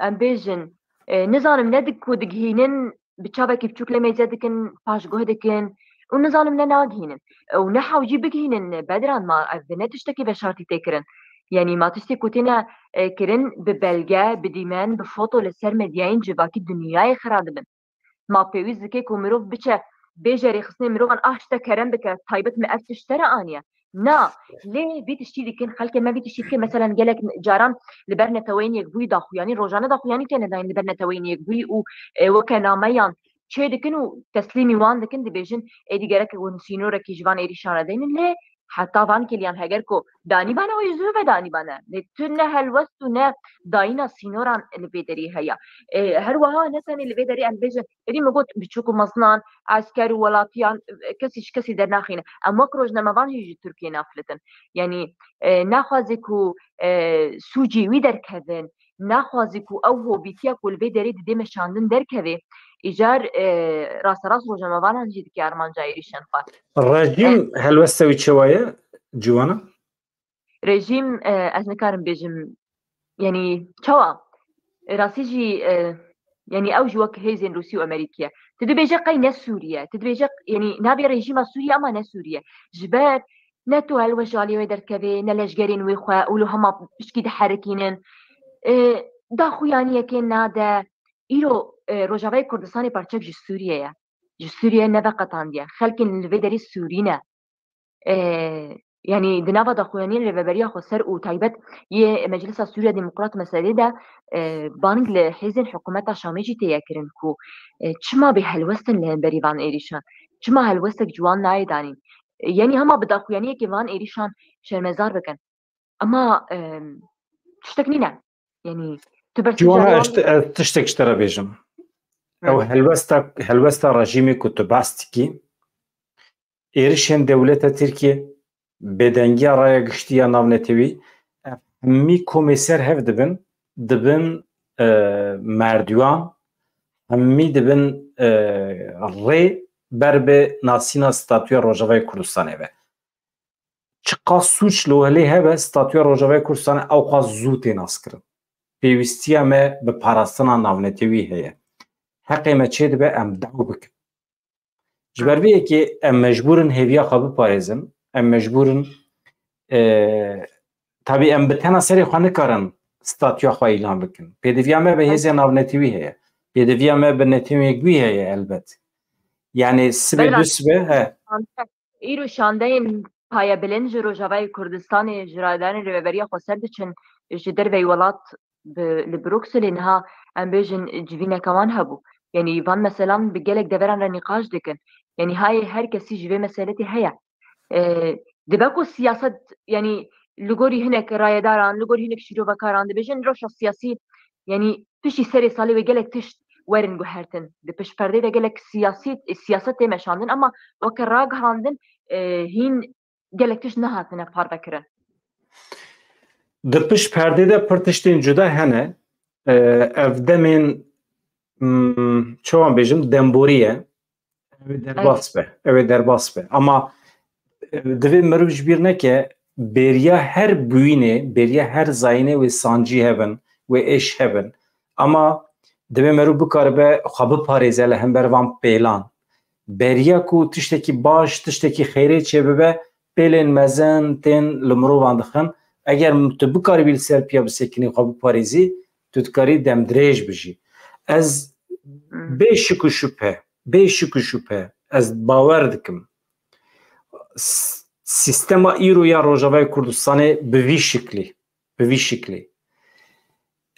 em bêjin, e, nizanim ne di-, ku digihînin bi çavekî biçûk lê mêze dikin, paşguh dikin û nizanim ne nagihînin. Û ne hewcî bigihînin, Bedran, ma ev ne tiştekî veşartî tê kirin. Yanî ma tiştê ku têne, e, kirin bi belge, bi dîmen, bi foto li ser medyayên civakî dinyayê xira dibin. Ma pêwîst dike ku mirov biçe, bêje rêxistinê mirovan, ah, işte kerem bike, taybet me ev tişt te re aniye. Na, lê vî tiştî dikin, xelkê me vî tiştî dikin. Meselen gelek caran li ber Neteweyên Yekbûyî daxuyanî, rojane daxuyanî têne dayîn li ber Neteweyên Yekbûyî û, e, weke nameyan çê dikin û teslîmî wan dikin, dibêjin, êdî gerek hûn sînorekî ji van êrîşan re deynin. Lê heta van kiliyan heger ku danî bane, wê zû ve danî bane. Lê tu ne helwest û ne dayîna sînoran li vê derî heye. E, her wiha ne tenê li vê derî em bêjin, êdî min got biçûk û mezinan, esker û welatiyan, e, kesî ji kesî dernaxîne. Em wek rojnamevan jî ji Tirkiyê nafilitin. Yanî, e, naxwaze ku, e, sûcê wî derkevin, naxwaze ku ew hovîtiya ku li vê derê didê meşandin derkeve, îcar, e, rasterast rojnamevanan jî dike armanca êrîşên xwe. Rejîm E, helwesta wî çawa ye, Ciwana? Rejîm, e, ez nikarim bêjim, yanî çawa? Rastî jî, e, yanî ew jî wek hêzên Rûsî û Amerîkî ye. Tu dibêje qey ne Sûriye. Tu dibêje, yanî nabê rejîma Sûriye, ama ne Sûriye. Ji ber ne tu helweşaliyê wê derkevê, ne leşgerên wê xwe û li hema pişkî diherikînin. E, daxuyaniyekê nade. Îro, e, Rojavayê Kurdistanê parçek ji Sûriye ye. Ji Sûriye neveqetandiye. Xelkên li vê derê Sûrî ne. E, yanî di nava daxuyaniyên Rêveberiya Xweser û taybet yê Meclisa Sûriya Demokrat meselê de, e, bang li hêzên hikûmeta Şamê jî tê ye kirin ku, e, çima bê helwest in li hemberî van êrîşan? Çima helwestek ji wan nayê danîn? E, yanî hema bi daxuyaniyekê van êrîşan şermezar bikin. Ema, e, tiştek nîne. Yanî tu Ciwana, bersivcarê ez wan ti-, ez tiştek ji te re bêjim. Ew Hı. helwesta, helwesta rejîmê ku tu behs dikî, êrişên dewleta Tirkiye, bêdengiya raya giştî ya navnetewî, ev hemî komê ser hev dibin, dibin, e, merdiwan, hemî dibin, e, rê ber bi nasîna statûya Rojavayê Kurdistanê ve. Çiqas sûc li welê hebe, statûya Rojavayê Kurdistanê ewqas zû tê naskirin. Pêwîstiya me bi parastina navnetewî heye. Heqê me çêdibe em daw bikin. Ji ber vê yekê em mecbûr in hêviya xwe biparêzin. Em mecbûr in, e, tabî em bi tena serê xwe nikarin statûya xwe îlan bikin. Pêdiviya me bi hêzên navnetewî heye. Pêdiviya me bi Netewên Yekbûyî heye elbet. Yanî sibê Belê. du sibe, he. Îro şandeyên payebilind ji Rojavayê Kurdistanê, ji Rayedarên Rêveberiya Xweser diçin, ji derveyî welat bi, li Brukselê niha, em bêjin, civîneke wan hebû. Yanî van meselan bi gelek deveran re nîqaş dikin. Yanî hayê her kesî ji vê meseletê heye. E, dibe ku siyaset, yanî li gorî hinek rayedaran, li gorî hinek şîrovekaran dibêjin, rewşa siyasî, yanî piştî serê salê wê gelek tişt werin guhertin. Di pişt perdê de gelek siyasî, siyaset tê meşandin, ama weke ragihandin, e, hîn gelek tişt nehatine parvekirin. Di pişt perdê de pir tiştên cuda hene. E, ev demên, mm, çawan bêjim, demborî ye. Ew ê derbas be. Ew ê derbas be. Ama, e, divê mirov ji bîr neke, bêriya her bûyînê, bêriya her zayînê wê sancî hebin, wê êş hebin. Ama divê mirov bikaribe xwe biparêze li hember van pêlan. Beriya ku tiştekî baş, tiştekî xêrê çêbibe, pêlên mezin tên li mirovan dixin. Eger tu bikaribî li ser piya bisekinî, xwe biparêzî, tu dikarî demdirêj bijî. Ez bê şik û şüphe, bê şik û şüphe ez bawer dikim, s-, sîstema îro ya Rojavayê Kurdistanê bi vî şiklî, bi vî şiklî,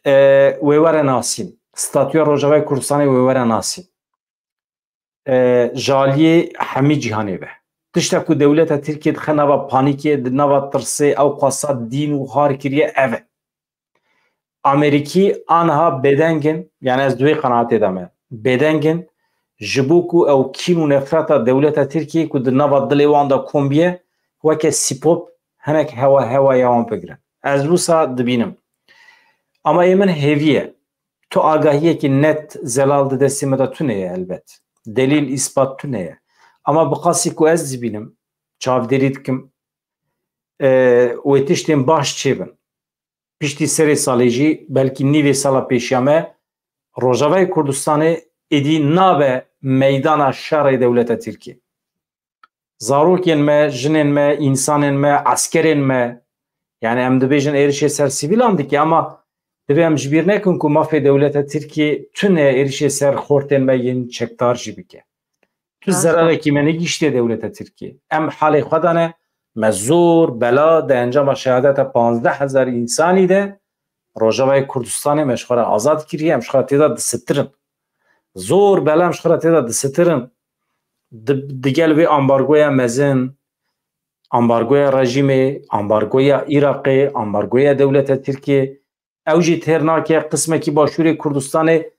e, wê were nasîn. Statûya Rojavayê Kurdistanê wê were nasîn. E, ji aliyê hemî cîhanê ve. Tişta ku dewleta Tirkiyê dixe nava panîkê, di nava tirsê, ew xwesa dîn û har kiriye, ev e. Amerîkî aniha bêdeng in, yani ez di wê qenaatê de me, bêdeng in, ji bo ku ew kîn û nefreta dewleta Tirkiyê ku di nava dilê wan de kom biye, weke sîpop hinek hewa hewaya wan bigirin. Ez wisa dibînim. Ama ê min hêvî ye. Tu agahiyekî net zelal di destê me de tune ye elbet. Delîl, îspat tune ye. Ama bi qasî ku ez dibînim, çavdêrî dikim, e, wê tiştên baş çêbin. Piştî serê salê jî, belkî nîvê sala pêşiya me, Rojavayê Kurdistanê êdî nabe meydana şerê dewleta Tirkiyê. Zarokên me, jinên me, însanên me, eskerên me, yani em dibêjin êrişê ser sivîlan dike, ama divê em ji bîr nekin ku mafê dewleta Tirkiyê tune êrişê ser xortên me yên çekdar jî bike. Tu zerarekî me negihiştiye dewleta Tirkiyê. Em halê xwe de ne, me zor bela di encama şehadeta panzdeh hezar însanî de Rojavayê Kurdistanê me ji xwe re azad kiriye, em ji xwe re tê de disitirin. Zor bela em ji xwe re tê de disitirin. Di, digel vê ambargoya mezin, ambargoya rejîmê, ambargoya Iraqê, ambargoya dewleta Tirkiyê, ew jî têr nake, qismekî başûrê Kurdistanê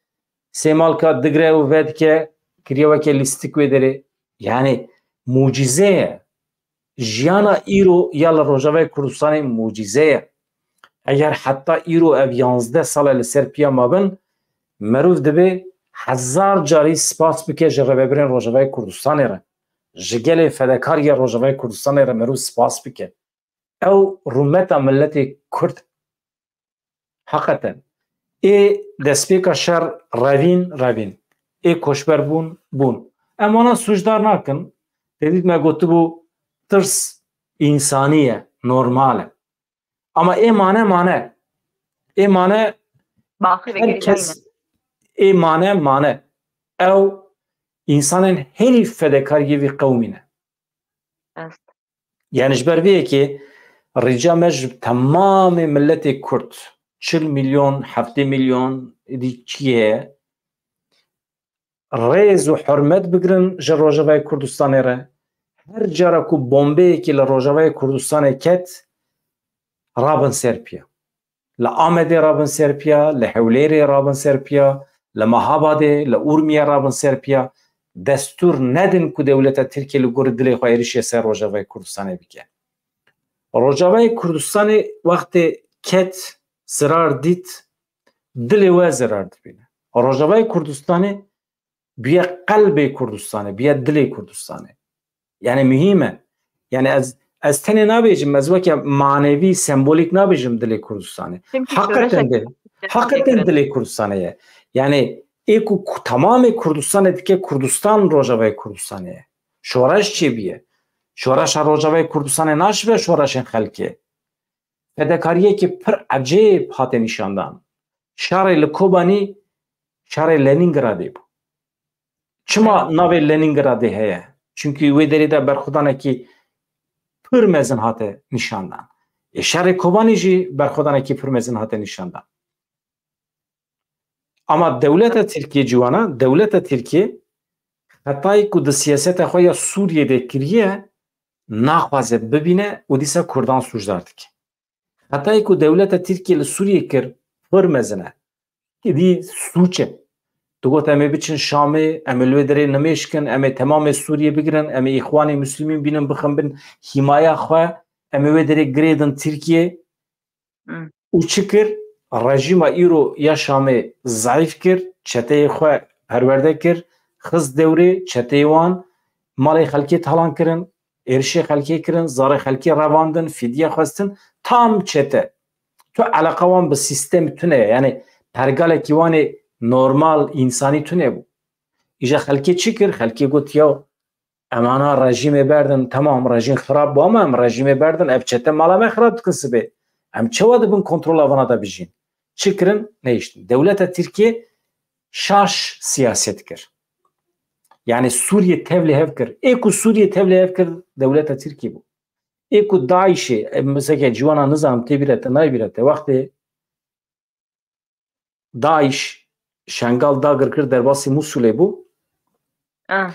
sêmalka digre û vedike, kiriye weke lîstik wê derê. Yani mucize ye. Jiyana îro ya li Rojavayê Kurdistanê mucize ye. Eger heta îro ev yanzdeh sal e li ser piya mabin, merov dibe hezar carî spas bike ji rêvebirên Rojavayê Kurdistanê re. Ji gelê fedekar ya Rojavayê Kurdistanê re merov spas bike. Ew rûmeta miletê Kurd. Heqeten. Ê destpêka şer revîn, revîn. Ê koçber bûn, bûn. Em wana sûcdar nakin. Tevî me gotibû, tirs însanî ye, normal e. Ama ê mane, mane. Ê mane, Baxî ve her girêdayî kes ne. Ê mane, mane. Ew însanên herî fedekariyê vî qewmî ne. Rast. Yani ji ber vê yekê rica me ji temamê miletê Kurd, çil milyon, heftê milyon, êdî çi heye, rêz û hurmet bigirin ji Rojavayê Kurdistanê re. Her cara ku bombeyekî li Rojavayê Kurdistanê ket, rabin ser piya. Li Amedê rabin ser piya, li Hewlêrê rabin ser piya, li Mehabadê, li Urmiyê rabin ser piya. Destûr nedin ku dewleta Tirkiyê li gorî dilê xwe êrişê ser Rojavayê Kurdistanê bike. Rojavayê Kurdistanê wextê ket, zirar dît, dilê we zirar dibîne. Rojavayê Kurdistanê bûye qelbê Kurdistanê, bûye dilê Kurdistanê. Yani muhîm e. Yani ez, ez tenê nabêjim, ez weke manevî, sembolîk nabêjim dilê Kurdistanê. Çimkî Heqeten şoreşek dil, heqeten dilê Kurdistanê ye. Yani ê ku, ku temamê Kurdistanê dike Kurdistan Rojavayê Kurdistanê ye. Şoreş çêbûye. Şoreşa Rojavayê Kurdistanê naşibe şoreşên xelkê. Fedekariyekî pir ecêb hate nîşandan. Şerê li Kobanî şerê Lenîngradê bû. Çima Evet. navê Lenîngradê heye? Çimkî wê derê de berxwedanekî pir mezin hate nîşandan. Ê şerê Kobanî jî berxwedanekî pir mezin hate nîşandan. Ama dewleta Tirkiyê ciwana, dewleta Tirkiyê xetayê ku di siyaseta xwe ya Sûriyê de kiriye, naxwaze bibîne û dîsa Kurdan sûcdar dike. Xetayê ku dewleta Tirkiyê li Sûriyê kir, pir mezin e. Êdî sûc e. Digot, em ê biçin Şamê, em ê li wê derê nimêj kin, em ê temamê Sûriyê bigirin, em ê Îxwanê Muslimîn bînin, bixin bin hîmaya xwe, em ê wê derê girêdin Tirkiyê. Hmm. Û çi kir? Rejîma îro ya Şamê zeîf kir, çeteyê xwe perwerde kir, xist dewrê çeteyê wan, malê xelkê talan kirin, êrişê xelkê kirin, zarê xelkê revandin, fîdye xwestin, tam çete. Tu eleqa wan bi sîstemî tune ye, yani pergalekî wan ê normal, însanî tune bû. Îja xelkê çi kir? Xelkê got, ya Em ana rejîmê berdin, temam rejîm xirab bû ama em rejîmê berdin, ev çete mala me xirab dikin sibê. Em çawa di bin kontrola vana de bijîn? Çi kirin? Nehiştin. Dewleta Tirkiye şaş siyaset kir. Yani Sûriye tevlî hev kir. Ê ku Sûriye tevlî hev kir dewleta Tirkiye bû. Ê ku DAIŞê, e, mesela ciwana nizanim tê bîra te, nayê bîra te. Wextê DAIŞ Şengal dagir kir, derbasî Mûsulê bû. Ah.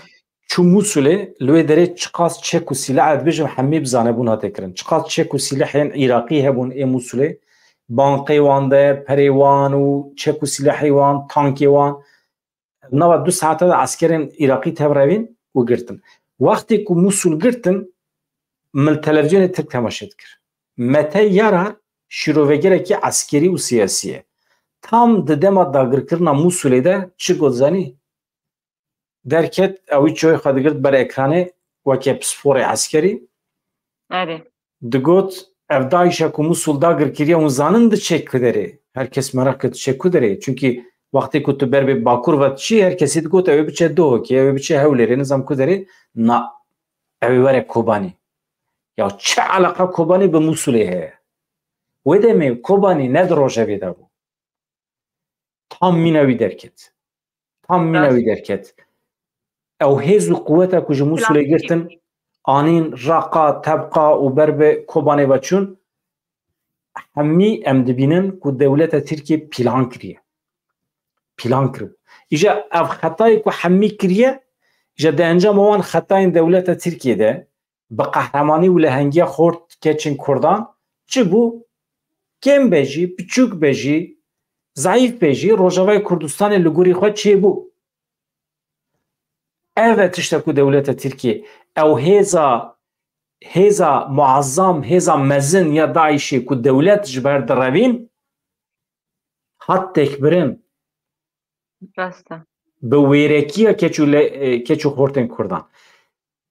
Çû Mûsulê, li wê derê çiqas çek û sîleh, ez dibêjim hemî bi zanebûn hate kirin. Çiqas çek û sîlehên Iraqî hebûn ê Mûsulê. Bankê wan de, perê wan û çek û sîlehê wan, tankê wan. Nava du saete de eskerên Iraqî tev revîn û girtin. Wextê ku Mûsul girtin, min li televîzyonê Tirk temaşe dikir. Mete Yarar şîrovegerekî eskerî û siyasî ye. Tam di dema dagirkirina Mûsulê de çi got zanî? Derket, ew çavê xwe digirt ber ekranê weke pisporê eskerî. Erê. Digot, ev DAIŞa ku Mûsul dagir kiriye, hûn zanin diçe ku derê? Her kes meraq kir diçe ku derê? Çunkî wextê ku tu ber bi Bakur ve diçî, her kesî digot, ew ê biçe Duhokê, ew ê biçe Hewlêrê, nizam ku derê? Na, ew ê were Kobanî. Ya çi eleqa Kobanî bi Mûsulê heye? Wê demê Kobanî ne di rojevê de bû. Tam mîna wî derket. Tam mîna wî derket. Ew hêz û quweta ku ji Mûsulê girtin, anîn Raqa, Tebqa û ber bi Kobanê ve çûn, hemî em dibînin ku dewleta Tirkiye plan kiriye. Plan kiribû. Îja ev xetayê ku hemî kiriye, îja di encama wan xetayên dewleta Tirkiye de, bi qehremanî û lehengiya xort keçên Kurdan çi bû? Kêm be jî, piçûk be jî, zeîf be jî, Rojavayê Kurdistanê li gorî xwe çêbû. Ev e tişta ku dewleta Tirkiyê, ew hêza, hêza muazzam, hêza mezin ya DAIŞê ku dewlet ji ber direvîn, hat têkbirin. Rast e. Bi wêrekiya keç û le-, e, keç û xortên Kurdan.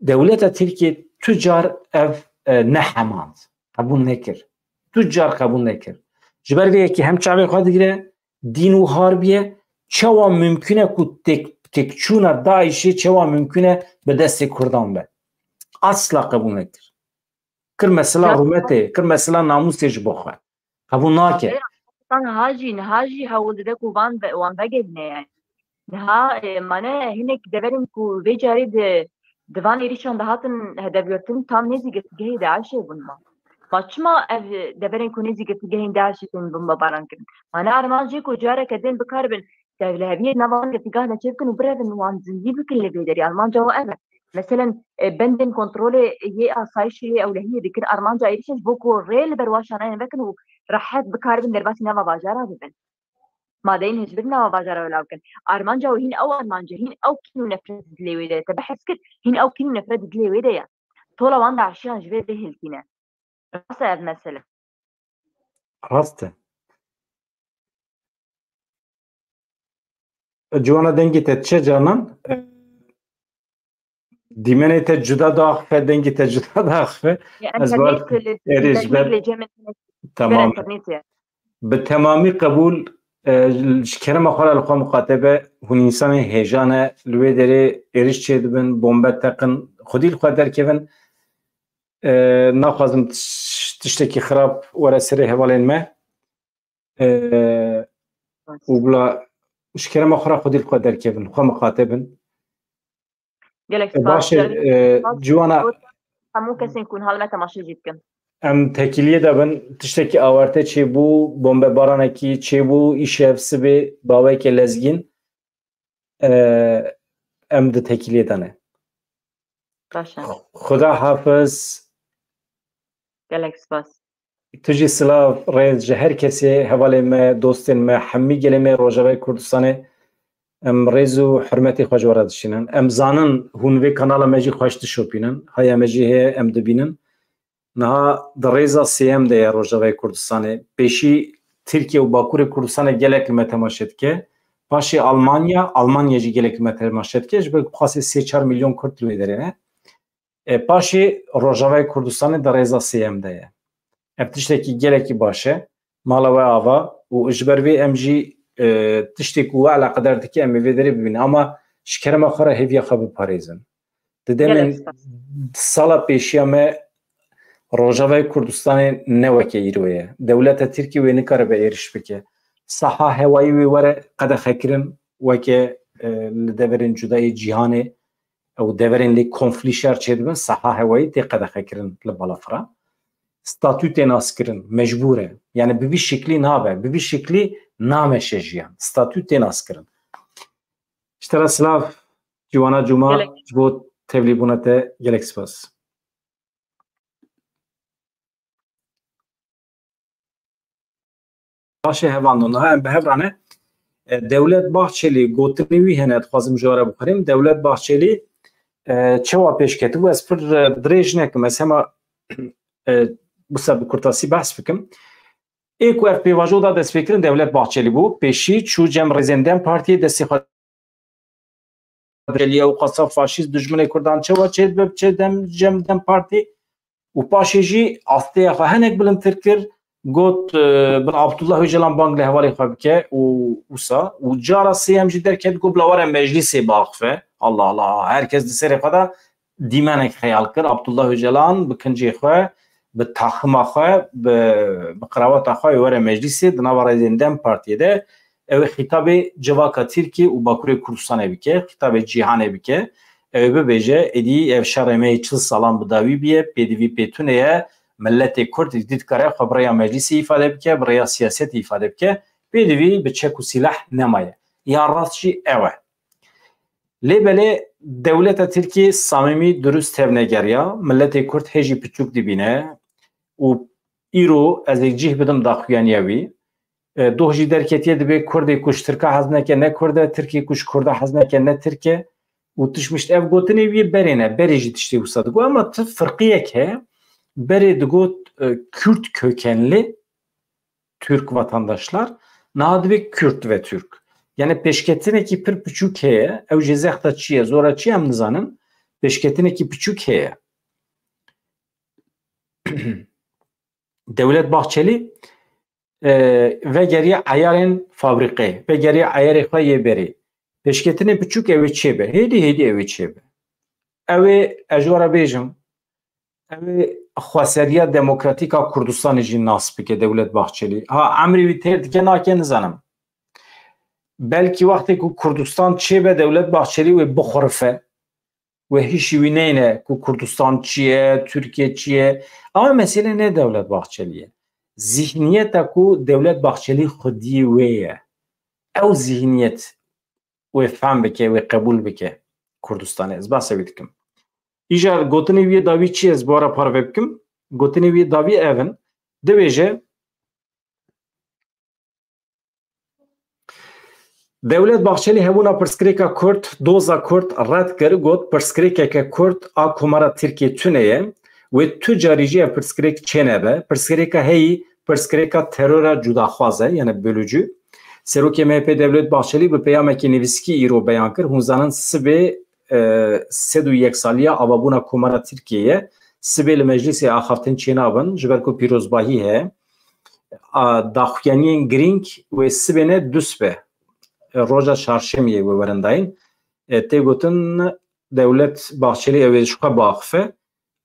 Dewleta Tirkiyê tu car ev, e, nehemand, qebûl nekir. Tu car qebûl nekir. Ji ber vê yekê hem çavê xwe digire, dîn û harbiye, çawa mimkun e ku têk-, têkçûna DAIŞê çawa mimkun e bi destê Kurdan be? Asla qebûl nekir. Kir mesela rûmetê, kir mesela namûsê ji bo xwe. Qebûl nake. Niha jî, niha jî hewl dide ku van ve-, wan vegerîne yani. Niha, e, mane hinek deverên ku vê carê di, di van êrîşan de hatin hedefgirtin tam nêzî girtîgehê DAIŞê bûn ma. Ma çima ev deverên ku nêzî girtîgehên DAIŞê tên bombebaran kirin? Mane armanc jê ku careke din bikaribin tevliheviyê nava van girtîgah de çêbikin û birevin wan zindî bikin li vê derê. Armanca wan ev e. Meselen, e, bendên kontrolê yê asayişê yê ewlehiyê dikir armanca êrîşê ji bo ku rê li ber wa şanayên vekin û rehet bikaribin derbasî nava bajara bibin. Madeyên hişbir nava bajara wê law bikin. Armanca wê hîn ew armanc e, hîn ew kîn û nefret dilê wê de ye. Te behs kir, hîn ew kîn û nefret dilê wê de ye. Tola wan DAIŞiyan ji vê dihilkîne. Rast e ev mesele. Rast e. Ciwana dengê te diçe canan? Dîmenê te cuda diaxife, dengê te cuda diaxife. Ya, Ez bar internet, e, erê ji ber internet lê cem internet, Tamam. Internet ya. Bi temamî qebûl, e, ji kerema xwe re li xwe miqate be, hûn însanên hêja ne, li wê derê êrîş çêdibin, bombe teqin, xwedî li xwe derkevin. E, naxwazim tiş-, tiştekî xirab were serê hevalên me. E, û bila ji kerema xwe re xwedî li xwe derkevin, xwe miqate bin. Gelek E, spas. baş e, Gelek e, spas. Ciwana, Hemû kesên ku niha li me temaşe jî dikin. Em tekiliyê de bin, tiştekî awarte çêbû, bombebaranekî çêbû, îşev sibê, baweke lezgîn. E, em di tekiliyê de ne. Baş e. Xuda hafiz. Gelek spas. Tu jî silav, rêz ji her kesê, hevalê me, dostên me, hemî gelê me Rojavayê Kurdistanê. Em rêz û hurmetê xwe ji we re dişînin. Em zanin hûn vê kanala me jî xweş dişopînin. Haya me jî heye, em dibînin. Niha di rêza sêyem de ye Rojavayê Kurdistanê. Pêşî Tirkiye û Bakurê Kurdistanê gelek li me temaşe dike. Paşê Almanya, Almanya jî gelek li me temaşe dike. Ji ber ku qasê sê çar milyon Kurd li wê derê ne. E, paşê Rojavayê Kurdistanê di rêza sêyem de ye. Ev tiştekî gelekî baş e. Mala we ava û ji ber vê em jî, e, tiştê ku we eleqedar dike em ê vê derê bibînin. Ama ji kerema xwe re hêviya xwe biparêzin. Di demên sala pêşiya me Rojavayê Kurdistanê ne weke îro ye. Dewleta Tirkî wê nikaribe êriş bike. Saha hewayî wê were qedexekirin weke, e, li deverên cuda yê cîhanê ew deverên lê konflî şer çêdibin, saha hewayî tê qedexekirin li balafira. Statû tê naskirin, mecbûr e. Yani bi vî şiklî nabe, bi vî şiklî nameşe jiyan. Statû tê naskirin. Ji te re silav, Ciwana Cuma, ji bo tevlîbûna te gelek spas. Baş e, hevandin. Niha em bi hev re ne. E, Dewlet Bahçelî, gotinê wî hene, dixwazim ji we re bixwînim. Dewlet Bahçelî, e, çawa pêş ketibû? Ez pir, e, dirêj nekim. Ez hema, e, wisa bi kurtasî behs bikim. Ê ku ev pêvajo da destpêkirin Dewlet Bahçelî bû. Pêşî çû cem rêzên DEM Partiyê, destê xwe Bahçelî ew qasa faşîst dijminê Kurdan çawa çê dibe, biçe dem, cem DEM Partî û paşê jî asteya xwe hinek bilindtir kir, got, e, bin Abdullah Öcalan bang li hevalê xwe bike û wisa û cara sêyem jî derket got bila were meclîsê biaxife. Allah Allah, herkes di serê xwe de dîmenek xeyal kir. Abdullah Öcalan bi kincê xwe, bi taxima xwe, bi, bi qiraweta xwe were meclîsê di nava rêzên DEM Partiyê de ew ê xîtabê civaka Tirkiyê û Bakurê Kurdistanê bike, xîtabê cîhanê bike. Ew ê bibêje, êdî ev şerê me yê çil salan bi dawî bûye, pêdivî pê tune ye, miletê Kurd êdî dikare xwe bi rêya meclîsê îfade bike, bi rêya siyasetê îfade bike, pêdivî bi çek û sîleh nemaye. Ya rast jî ew e. Lê belê dewleta Tirkiyê samîmî durust tevnegeriya, miletê Kurd hê jî piçûk dibîne û îro ez ê cih bidim daxuyaniya wî. E, doh jî derketiye, dibê Kurdê ku ji Tirka hez neke ne Kurd e, Tirkê ku ji Kurda hez neke ne Tirk e û tişt mişt. Ev gotinê wî berê ne, berê jî tiştê wisa digot, ama tu firqiyek heye, berê digot, e, Kürt kökenli Türk vatandaşlar, niha dibê Kürt ve Türk. Yani pêşketinekî pir piçûk heye, ew jê zexta çi ye, zora çi ye em nizanin, pêşketinekî piçûk heye. Dewlet Bahçelî, e, vegeriye eyarên fabrîqê, vegeriye eyarê xwe yê berê. Pêşketinê piçûk ew ê çêbe, hêdî hêdî ew ê çêbe. Ew ê, ez ji we re bêjim, ew ê xweseriya demokratîk a Kurdistanê jî nas bike Dewlet Bahçelî. Ha, emrê wî têr dike nake nizanim. Belkî wextê ku Kurdistan çêbe Dewlet Bahçelî wê bixurife, wê hişî wî neyne ku Kurdistan çi ye, Tirkiye çi ye. Ama mesele ne Dewlet Bahçelî ye. Zihniyeta ku Dewlet Bahçelî xwediyê wê ye. Ew zihniyet wê fehm bike, wê qebûl bike Kurdistanê. Ez behsa wî dikim. Îcar gotinê wî yê dawî çi ye? Ez bi we re parve bikim. Gotinê wî yê dawî ev in. Dibêje, Dewlet Bahçelî hebûna pirsgirêka Kurd, doza Kurd red kir, got, pirsgirêkeke Kurd a Komara Tirkiyê tune ye. Wê tu carî jî ev pirsgirêk çênebe. Pirsgirêka heyî, pirsgirêka terora cudaxwaz e, yani bölücü. Serokê M H P Dewlet Bahçelî bi peyamekî nivîskî îro beyan kir. Hûn zanin sibê, e, sed û yek saliya avabûna Komara Tirkiyê ye. Sibê li meclîsê axaftin çênabin, ji ber ku pîrozbahî heye. A, daxuyaniyên girîng wê sibê ne, du sibe. E, roja çarşemiyê wê werin dayîn. E, tê gotin Dewlet Bahçelî ew ê ji xwe biaxife,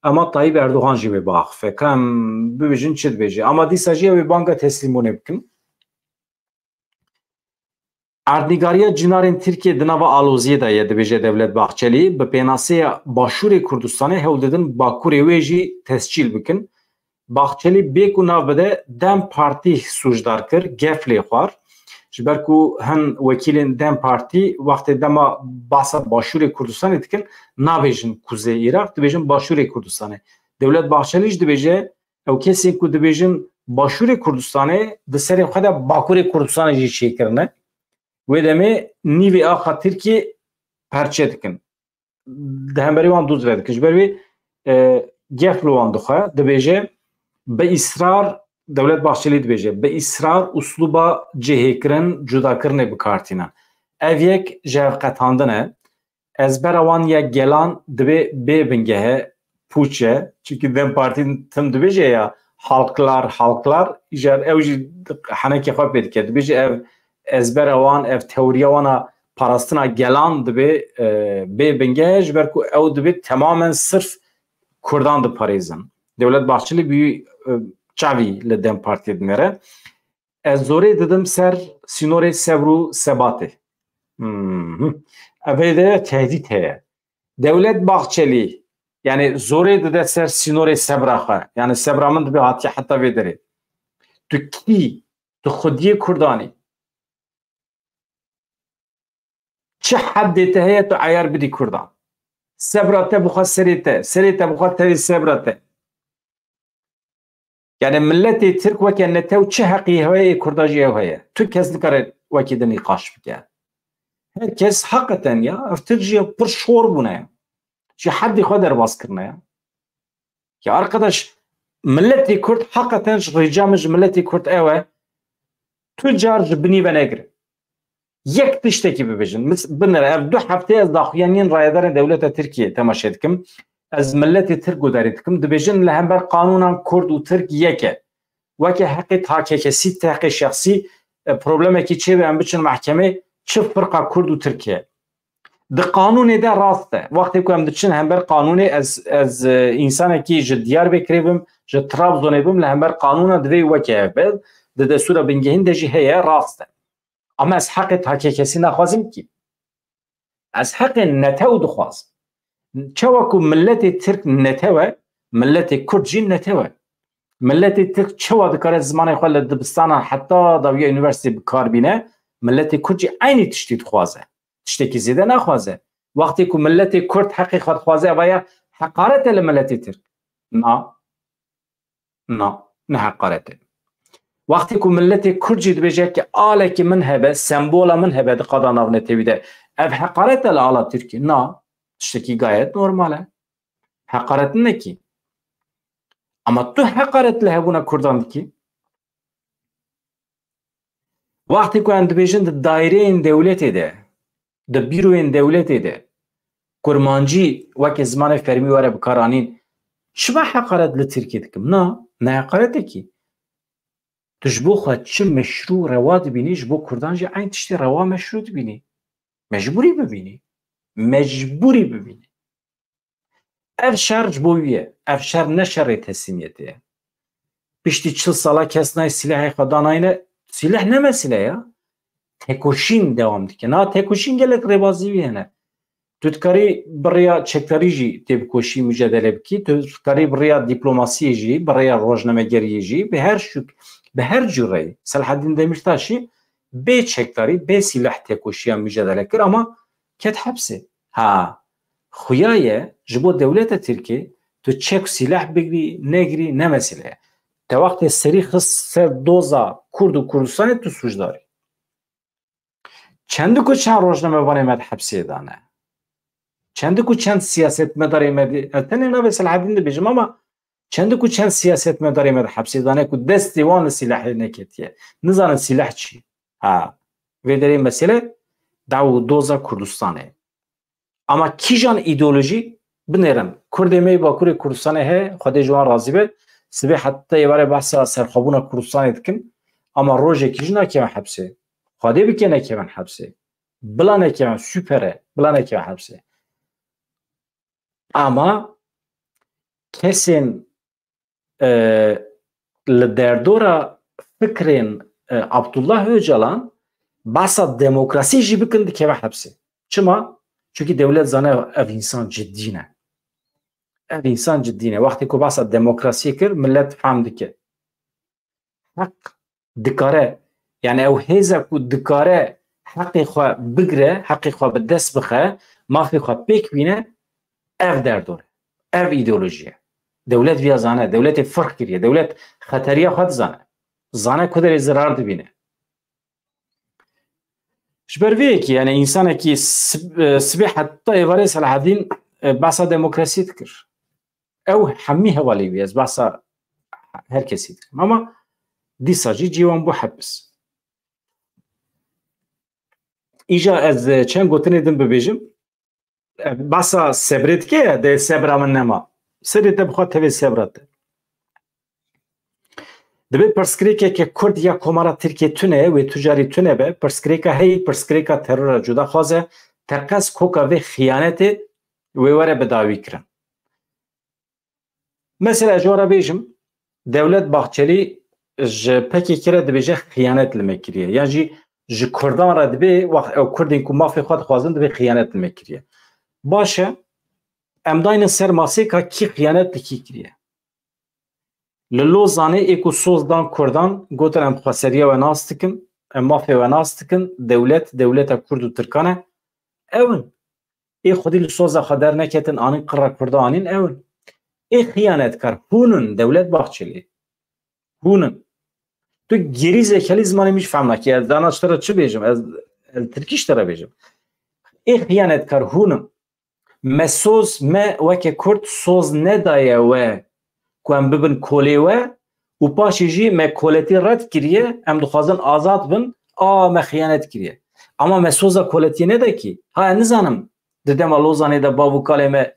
ama Tayyip Erdogan jî wê biaxife. Ka em bibêjin çi dibêje. Ama dîsa jî ew ê banga teslîmbûnê bikin. Erdnîgariya cinarên Tirkiyê di nava aloziyê de ye, dibêje Dewlet Bahçelî. Bi pênaseya Başûrê Kurdistanê hewl didin Bakurê wê jî tescîl bikin. Bahçelî bê ku nav bide DEM Partî sûcdar kir, gef lê xwar. Ji ber ku hin wekîlên DEM Partî wextê dema bahsa Başûrê Kurdistanê dikin, nabêjin Kuzey Iraq, dibêjin Başûrê Kurdistanê. Dewlet Bahçelî jî dibêje, ew kesên ku dibêjin Başûrê Kurdistanê, di serê xwe de Bakurê Kurdistanê jî çêkirine. Wê demê nîvê axa Tirkiyê perçe dikin. Di hemberî wan dûz vedikin. Ji ber wê, e, gef li wan dixwe, dibêje, bi îsrar, Dewlet Bahçelî dibêje, bi îsrar uslûba cihêkirin, cudakirinê bi kar tînin. Ev yek ji hev qetandin e. Ezbera wan ya gelan divê bê bingehe, pûç e. Çimkî DEM Partî tim dibêje ya halklar, halklar, îcar ew jî henekê xwe pê dike. Dibêje ev ezbera wan, ev teoriya wan a parastina gelan dibe, e, bê bingeh, ji ber ku ew dibe temamen sirf Kurdan diparêzin. Dewlet Bahçelî bi, e, çavî li DEM Partiyê dinêre. Ez zorê didim ser sînorê sebr û sebatê. Hmm. Evê de tehdît heye. Dewlet Bahçelî, yani zorê dide ser sînorê sebra xwe. Yani sebra min dibe hatiye heta vê derê. Tu kî, tu xwediyê Kurdanî. Çi heddê te heye tu eyar bidî Kurdan. Sebra te bixwe serê te, serê te bixwe tevê sebra te. Yani milletê Tirk weke netew çi heqî heye, ê Kurda jî ew heye. Tu kes nikare wekî din nîqaş bike. Her kes heqeten ya, ev Tirk jî pir şor bûne ya. Ji heddê xwe derbas kirine ya. Ya arkadaş, milletê Kurd heqeten ji rica min ji milletê Kurd ew e, tu car ji binî venegire. Yek tiştekî bibêjin. Mis-, binêre, ev du heftê ez daxuyaniyên rayedarên dewleta Tirkiyê temaşe dikim. Ez miletê Tirk guhdarî dikim. Dibêjin li hember qanûnan Kurd û Tirk yek e. Weke heqê takekesî, heqê şexsî, e, problemekî çêbe em biçin mehkemê, çi firqa Kurd û Tirk heye. Di qanûnê de rast e. Wextê ku em diçin hember qanûnê, ez, ez, e, însanekî ji Diyarbekirê bim, ji Trabzonê bim, li hember qanûna divê weke ev be. Di destûra bingehîn de jî heye, rast e. Ama ez heqê takekesî naxwazim kî. Ez heqê netew dixwazim. Çawa ku miletê Tirk netew e, miletê Kurd jî netew e. Miletê Tirk çawa dikare zimanê xwe li dibistanan heta dawiya unîversîtê bi kar bîne, miletê Kurd jî eynî tiştî dixwaze. Tiştekî zêde naxwaze. Wextê ku miletê Kurd heqê xwe dixwaze, eva ya heqaret e li miletê Tirk. Na. Na, ne heqaret e. Wextê ku miletê Kurd jî dibêje ke alekî min hebe, sembola min hebe di qada navnetewî de, ev heqaret e li ala Tirkiyê? Na, tiştekî gayet normal e. Heqaret nine kî. Ama tu heqaret li hebûna Kurdan dikî. Wextê ku em dibêjin di daîreyên dewletê de, di bîroyên dewletê de kurmancî weke zimanê fermî were bikaranîn, çima heqaret li Tirkiyê dikim? Na, ne heqaretekî. Tu ji bo xwe çi meşrû rewa dibînî, ji bo Kurdan jî eyn tiştê rewa meşrû dibînî. Mecbûrî bibînî. Mecbûrî bibînî. Ev şer ji bo wî ye. Ev şer ne şerê teslîmiyetê ye. Piştî çil sala kes nayê silahê xwe danayne, silah ne mesele ya. Tekoşîn dewam dike. Na tekoşîn gelek rêbazî wî hene. Tu dikarî bi rêya çekdarî jî têbikoşî, mucadele bikî. Tu dikarî bi rêya dîplomasiyê jî, bi rêya rojnamegeriyê jî, bi her şik-, bi her cûreyî. Selahedîn Demîrtaş jî bê çekdarî, bê sîleh têkoşiya mucadele kir, ama ket hepsê. Ha, xuya ye ji bo dewleta Tirkê tu çek sîleh bigirî, negirî, ne mesele ye. Te wextê serî xist ser doza Kurd û Kurdistanê, tu sûcdar î. Çendik û çend rojnamevanê me di hepsê de ne? Çendik û çend siyasetmedarê me di, ez tenê navê Selahedîn dibêjim, ama çendik û çend siyasetmedarê me di hepsê de ne ku destê wan li sîlehê neketiye. Nizanin sîleh çi? Ha, vê derê mesele daw û doza Kurdistanê. Ama kîjan îdeolojî binêrin? Kurdê me yê Bakurê Kurdistanê heye, Xwedê ji wan razî be. Sibê heta êvarê behsa serxwebûna Kurdistanê dikin. Ama rojekî jî nakevin hepsê. Xwedê bike nekevin hepsê. Bila nekevin, super e. Bila nekevin hepsê. Ama kesên, e, li derdora fikrên, e, Abdullah Öcalan behsa demokrasî jî bikin, dikeve hepsê. Çima? Çunkî dewlet zane ev însan ciddî ne. Ev însan ciddî ne. Wextê ku behsa demokrasiyê kir, millet fehm dike. Heq dikare, yani ew hêza ku dikare heqê xwe bigire, heqê xwe bi dest bixe, mafê xwe pêk bîne, ev derdor e, ev îdeolojî ye. Dewlet viya zane, dewletê firq kiriye, dewlet xeteriya xwe dizane. Zane ku derê zirar dibîne. Ji ber vê yekê, yani, însanekî sib-, e, sibê heta êvarê Selahedîn, e, behsa demokrasiyê dikir. Ew hemî hevalê wî, ez behsa her kesî dikim. Ama dîsa jî cî wan bû hepis. Îja ez, e, çend gotinê din bibêjim. E, behsa sebrê dike, de sebra min nema. Serê te bixwe tevê sebra te. Dibê pirsgirêkeke Kurd ya Komara Tirkiyê tune ye, wê tu carî tune be, pirsgirêka heyî, pirsgirêka terora cudaxwaz e, teqez koka vê xiyanetê wê were bidawî kirin. Mesela ji we re bêjim, Dewlet Bahçelî ji P K K re dibêje xiyanet li me kiriye. Yan jî ji Kurdan re dibê, wext ew Kurdên ku mafê xwe dixwazin, dibê xiyanet li me kiriye. Baş e, em daynin ser masê ka kî xiyanet li kî kiriye. Li Lozanê ê ku soz dan Kurdan, gotin em xweseriya we nas dikin, em mafê we nas dikin, dewlet, dewleta Kurd û Tirkan e. Ew in. Ê xwedî li soza xwe derneketin, anîn qira Kurda anîn ew in. Ê xiyanetkar hûn in, Dewlet Bahçelî. Hûn in. Tu gerî zekelî zimanê min jî fehm nakî. Ez dana ji te re çi bêjim? Ez, ez tirkî ji te re bêjim. Ê xiyanetkar hûn in. Me soz, me weke Kurd soz nedaye we ku em bibin kolê we û paşê jî me koletî red kiriye, em dixwazin azad bin, a me xiyanet kiriye. Ama me soza koletiyê nede kî. Ha, ez nizanim di dema Lozanê de bav û kalê me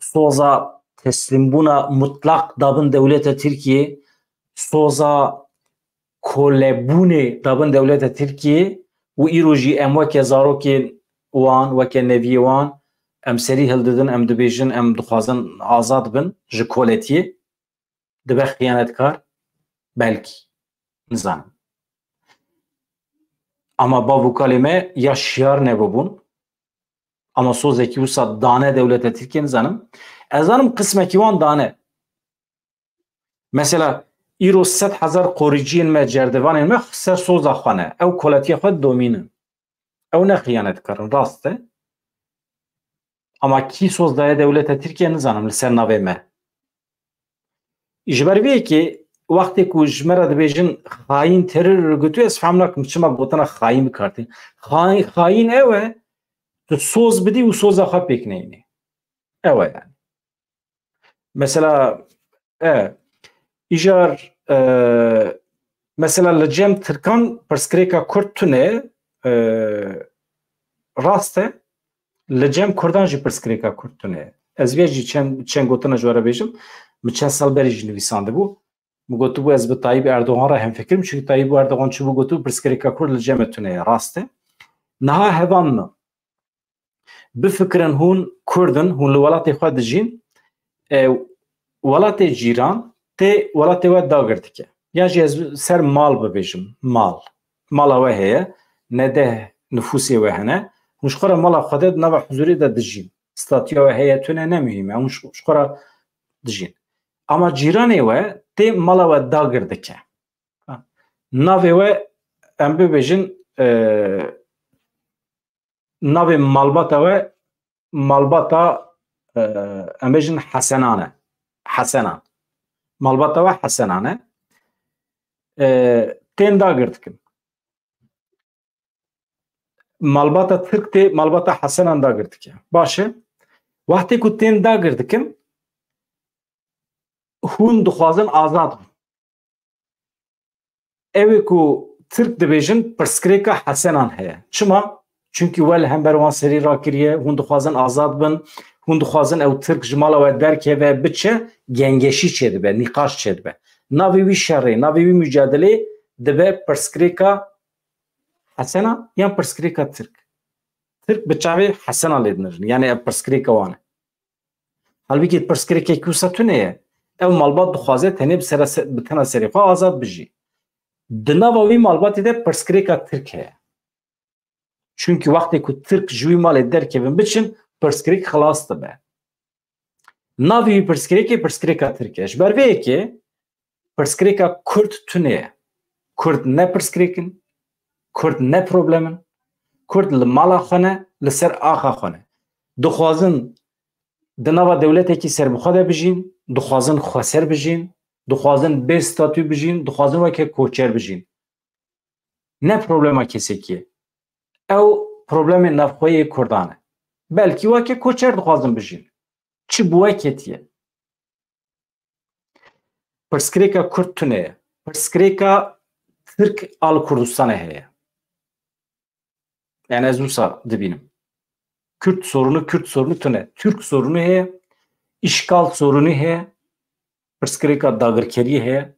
soza teslîmbûna mutlaq dabin dewleta Tirkiyê, soza kolebûnê dabin dewleta Tirkiyê û îro jî em weke zarokên wan, weke neviyê wan, em serî hildidin, em dibêjin, em dixwazin azad bin ji koletiyê, dibe xiyanetkar? Belkî. Nizanim. Ama bav û kalê me ya şiyar nebûbûn, ama sozekî wisa dane dewleta Tirkiyê, nizanim. Ez zanim qismekî wan dane. Mesela, îro sed hezar qorîciyên me, cerdevanên me ser soza xwe ne. Ew koletiya xwe domînin. Ew ne xiyanetkar in, rast e. Ama kî soz daye dewleta Tirkiye, nizanim, li ser navê me. Ji ber vê yekê, wextê ku ji me re dibêjin xayîn, terör örgütü, ez fehm nakim çima gotina xayîn bi kar tê. Xayîn, xayîn ew e, tu soz bidî û soza xwe pêk neyînî. Ew e yani. Mesela, e, îcar, e, mesela li cem Tirkan pirsgirêka Kurd tune, e, rast e, li cem Kurdan jî pirsgirêka Kurd tune. Ez vê jî çend, çend gotina ji we re bêjim, min çend sal berî jî nivîsandibû. Min gotibû ez bi Tayyip Erdogan re hemfikir im, çünkü Tayyip Erdogan çi bû gotibû, pirsgirêka Kurd li cem me tune ye, rast e. Niha hevalno. Bifikirin hûn Kurd in, hûn li welatê xwe dijîn, e, welatê cîran tê welatê we dagir dike. Yan jî ez ser mal bibêjim, mal. Mala we heye, neh nifûsê we hene. Hûn ji xwe re mala xwe de di nava huzûrê de dijîn. Statûya we heye tune ne muhîm e. Hûn ji, ji xwe re dijîn. Ama cîranê we tê mala we dagir dike. Navê we em bibêjin, e, navê malbata we, malbata, e, em bêjin Hesenan e. Hesenan. Malbata we Hesenan e. E, tên dagir dikin. Malbata Tirk tê malbata Hesenan dagir dike. Baş e. Wextê ku tên dagir dikin, hûn dixwazin azad bin. Ew ê ku Tirk dibêjin, pirsgirêka Hesenan heye. Çima? Çunkî we li hember wan serî rakiriye, hûn dixwazin azad bin, hûn dixwazin ew Tirk ji mala we derkeve, biçe, gengeşî çêdibe, nîqaş çêdibe. Navê wî şerê, navê wî mucadelê dibe pirsgirêka Hesena yan pirsgirêka Tirk. Tirk bi çavê Hesena lê dinijin. Yani ev pirsgirêka wan e. Halbûkî pirsgirêkek wisa tune ye. Ew malbat dixwaze tenê bi sera se-, bi tena serê xwe azad bijî. Di nava wî malbatê de pirsgirêka Tirk heye. Çunkî wextê ku Tirk ji wî malê derkevin biçin, pirsgirêk xilas dibe. Navê wî pirsgirêkê pirsgirêka Tirk e. Ji ber vê yekê pirsgirêka Kurd tune ye. Kurd ne pirsgirêk in, Kurd ne problem in. Kurd li mala xwe ne, li ser axa xwe ne. Dixwazin di nava dewletekî serbixwe de bijîn, dixwazin xweser bijîn, dixwazin bê statû bijîn, dixwazin weke koçer bijîn. Ne problema kesekî ye. Ew problemê navxweyê Kurdan e. Belkî weke koçer dixwazin bijîn. Çi bi we ketiye? Pirsgirêka Kurd tune ye. Pirsgirêka Tirk a li Kurdistanê heye. Yani ez wisa dibînim. Kürt sorunu, Kürt sorunu tune. Türk sorunu heye, işgal sorunu heye, pirsgirêka dagirkeriyê heye.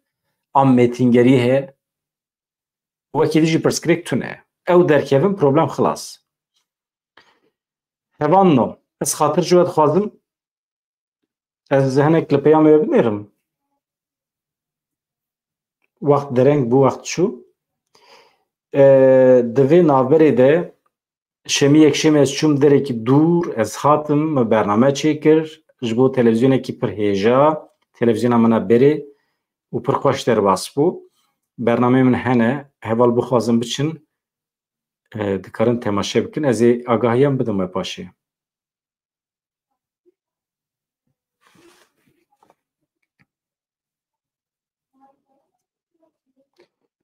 an mêtingerî heye. Wekî dî jî pirsgirêk tune ye. Ew derkevin, problem xilas. Hevalno, ez xatir ji we dixwazim, ez hinek li peyamê we binêrim. Wext dereng bû, wext çû. E, di vê navberê de şemî yekşemê ez çûm derekî dûr, ez hatim, min bername çêkir, ji bo televîzyonekî pir hêja, televîzyona min a berê û pir xweş derbas bû. Bernameyê min hene, heval bixwazin biçin, e, dikarin temaşe bikin. Ez ê agahiyan bidim we paşê.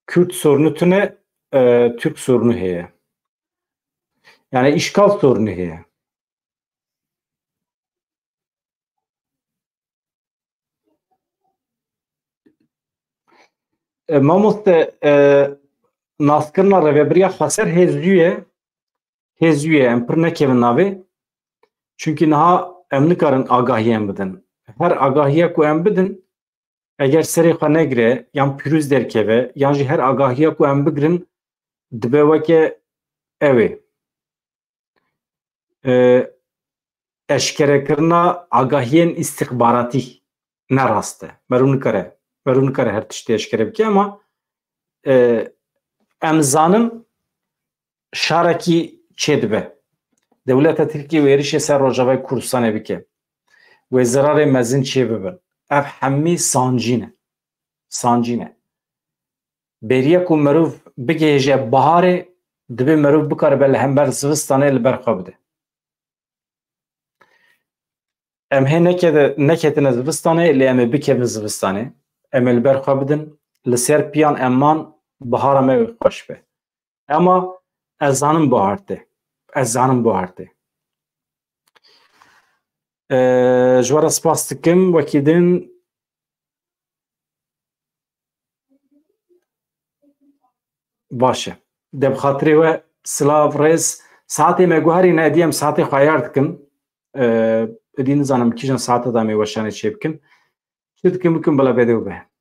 Kürt sorunu tune, e, Türk sorunu heye. Yani işgal sorunu heye. E, mamoste, e, naskirina rêvebiriya xweser hê zû ye, hê zû ye, em pir nekevin navê. Çunkî niha em nikarin agahiyan bidin. Her agahiya ku em bidin, eger serê xwe negire, yan pîroz derkeve, yan jî her agahiya ku em bigirin, dibe weke ew ê. E, eşkerekirina agahiyên îstixbaratî ne rast e. Meriv nikare, meriv nikare her tiştê eşkere bike, ama, e, em zanin şarekî çêdibe. Dewleta Tirkiyê êrişê ser Rojavayê Kurdistanê bike, wê zirarê mezin çêbibin. Ev hemî sancî ne. Sancî ne. Bêriya ku meriv bigihêje biharê, divê meriv bikaribe li hember zivistanê li ber xwe bide. Em hê nekete-, neketine zivistanê, lê em ê bikevin zivistanê. Em ê li ber xwe bidin. Li ser piyan em man, bihara me wê xweş be. Ema ez zanim bahar tê. Ez zanim bahar tê. Ee, ji we re spas dikim. Wekî din, baş e. De bi xatirê we, silav, rêz. Saetê me guherîne, êdî em saetê xwe ayar dikin. Ee, êdî nizanim kîjan saete de em ê weşanê çêbikin. Çi dikin bikin, bila bê dê û be.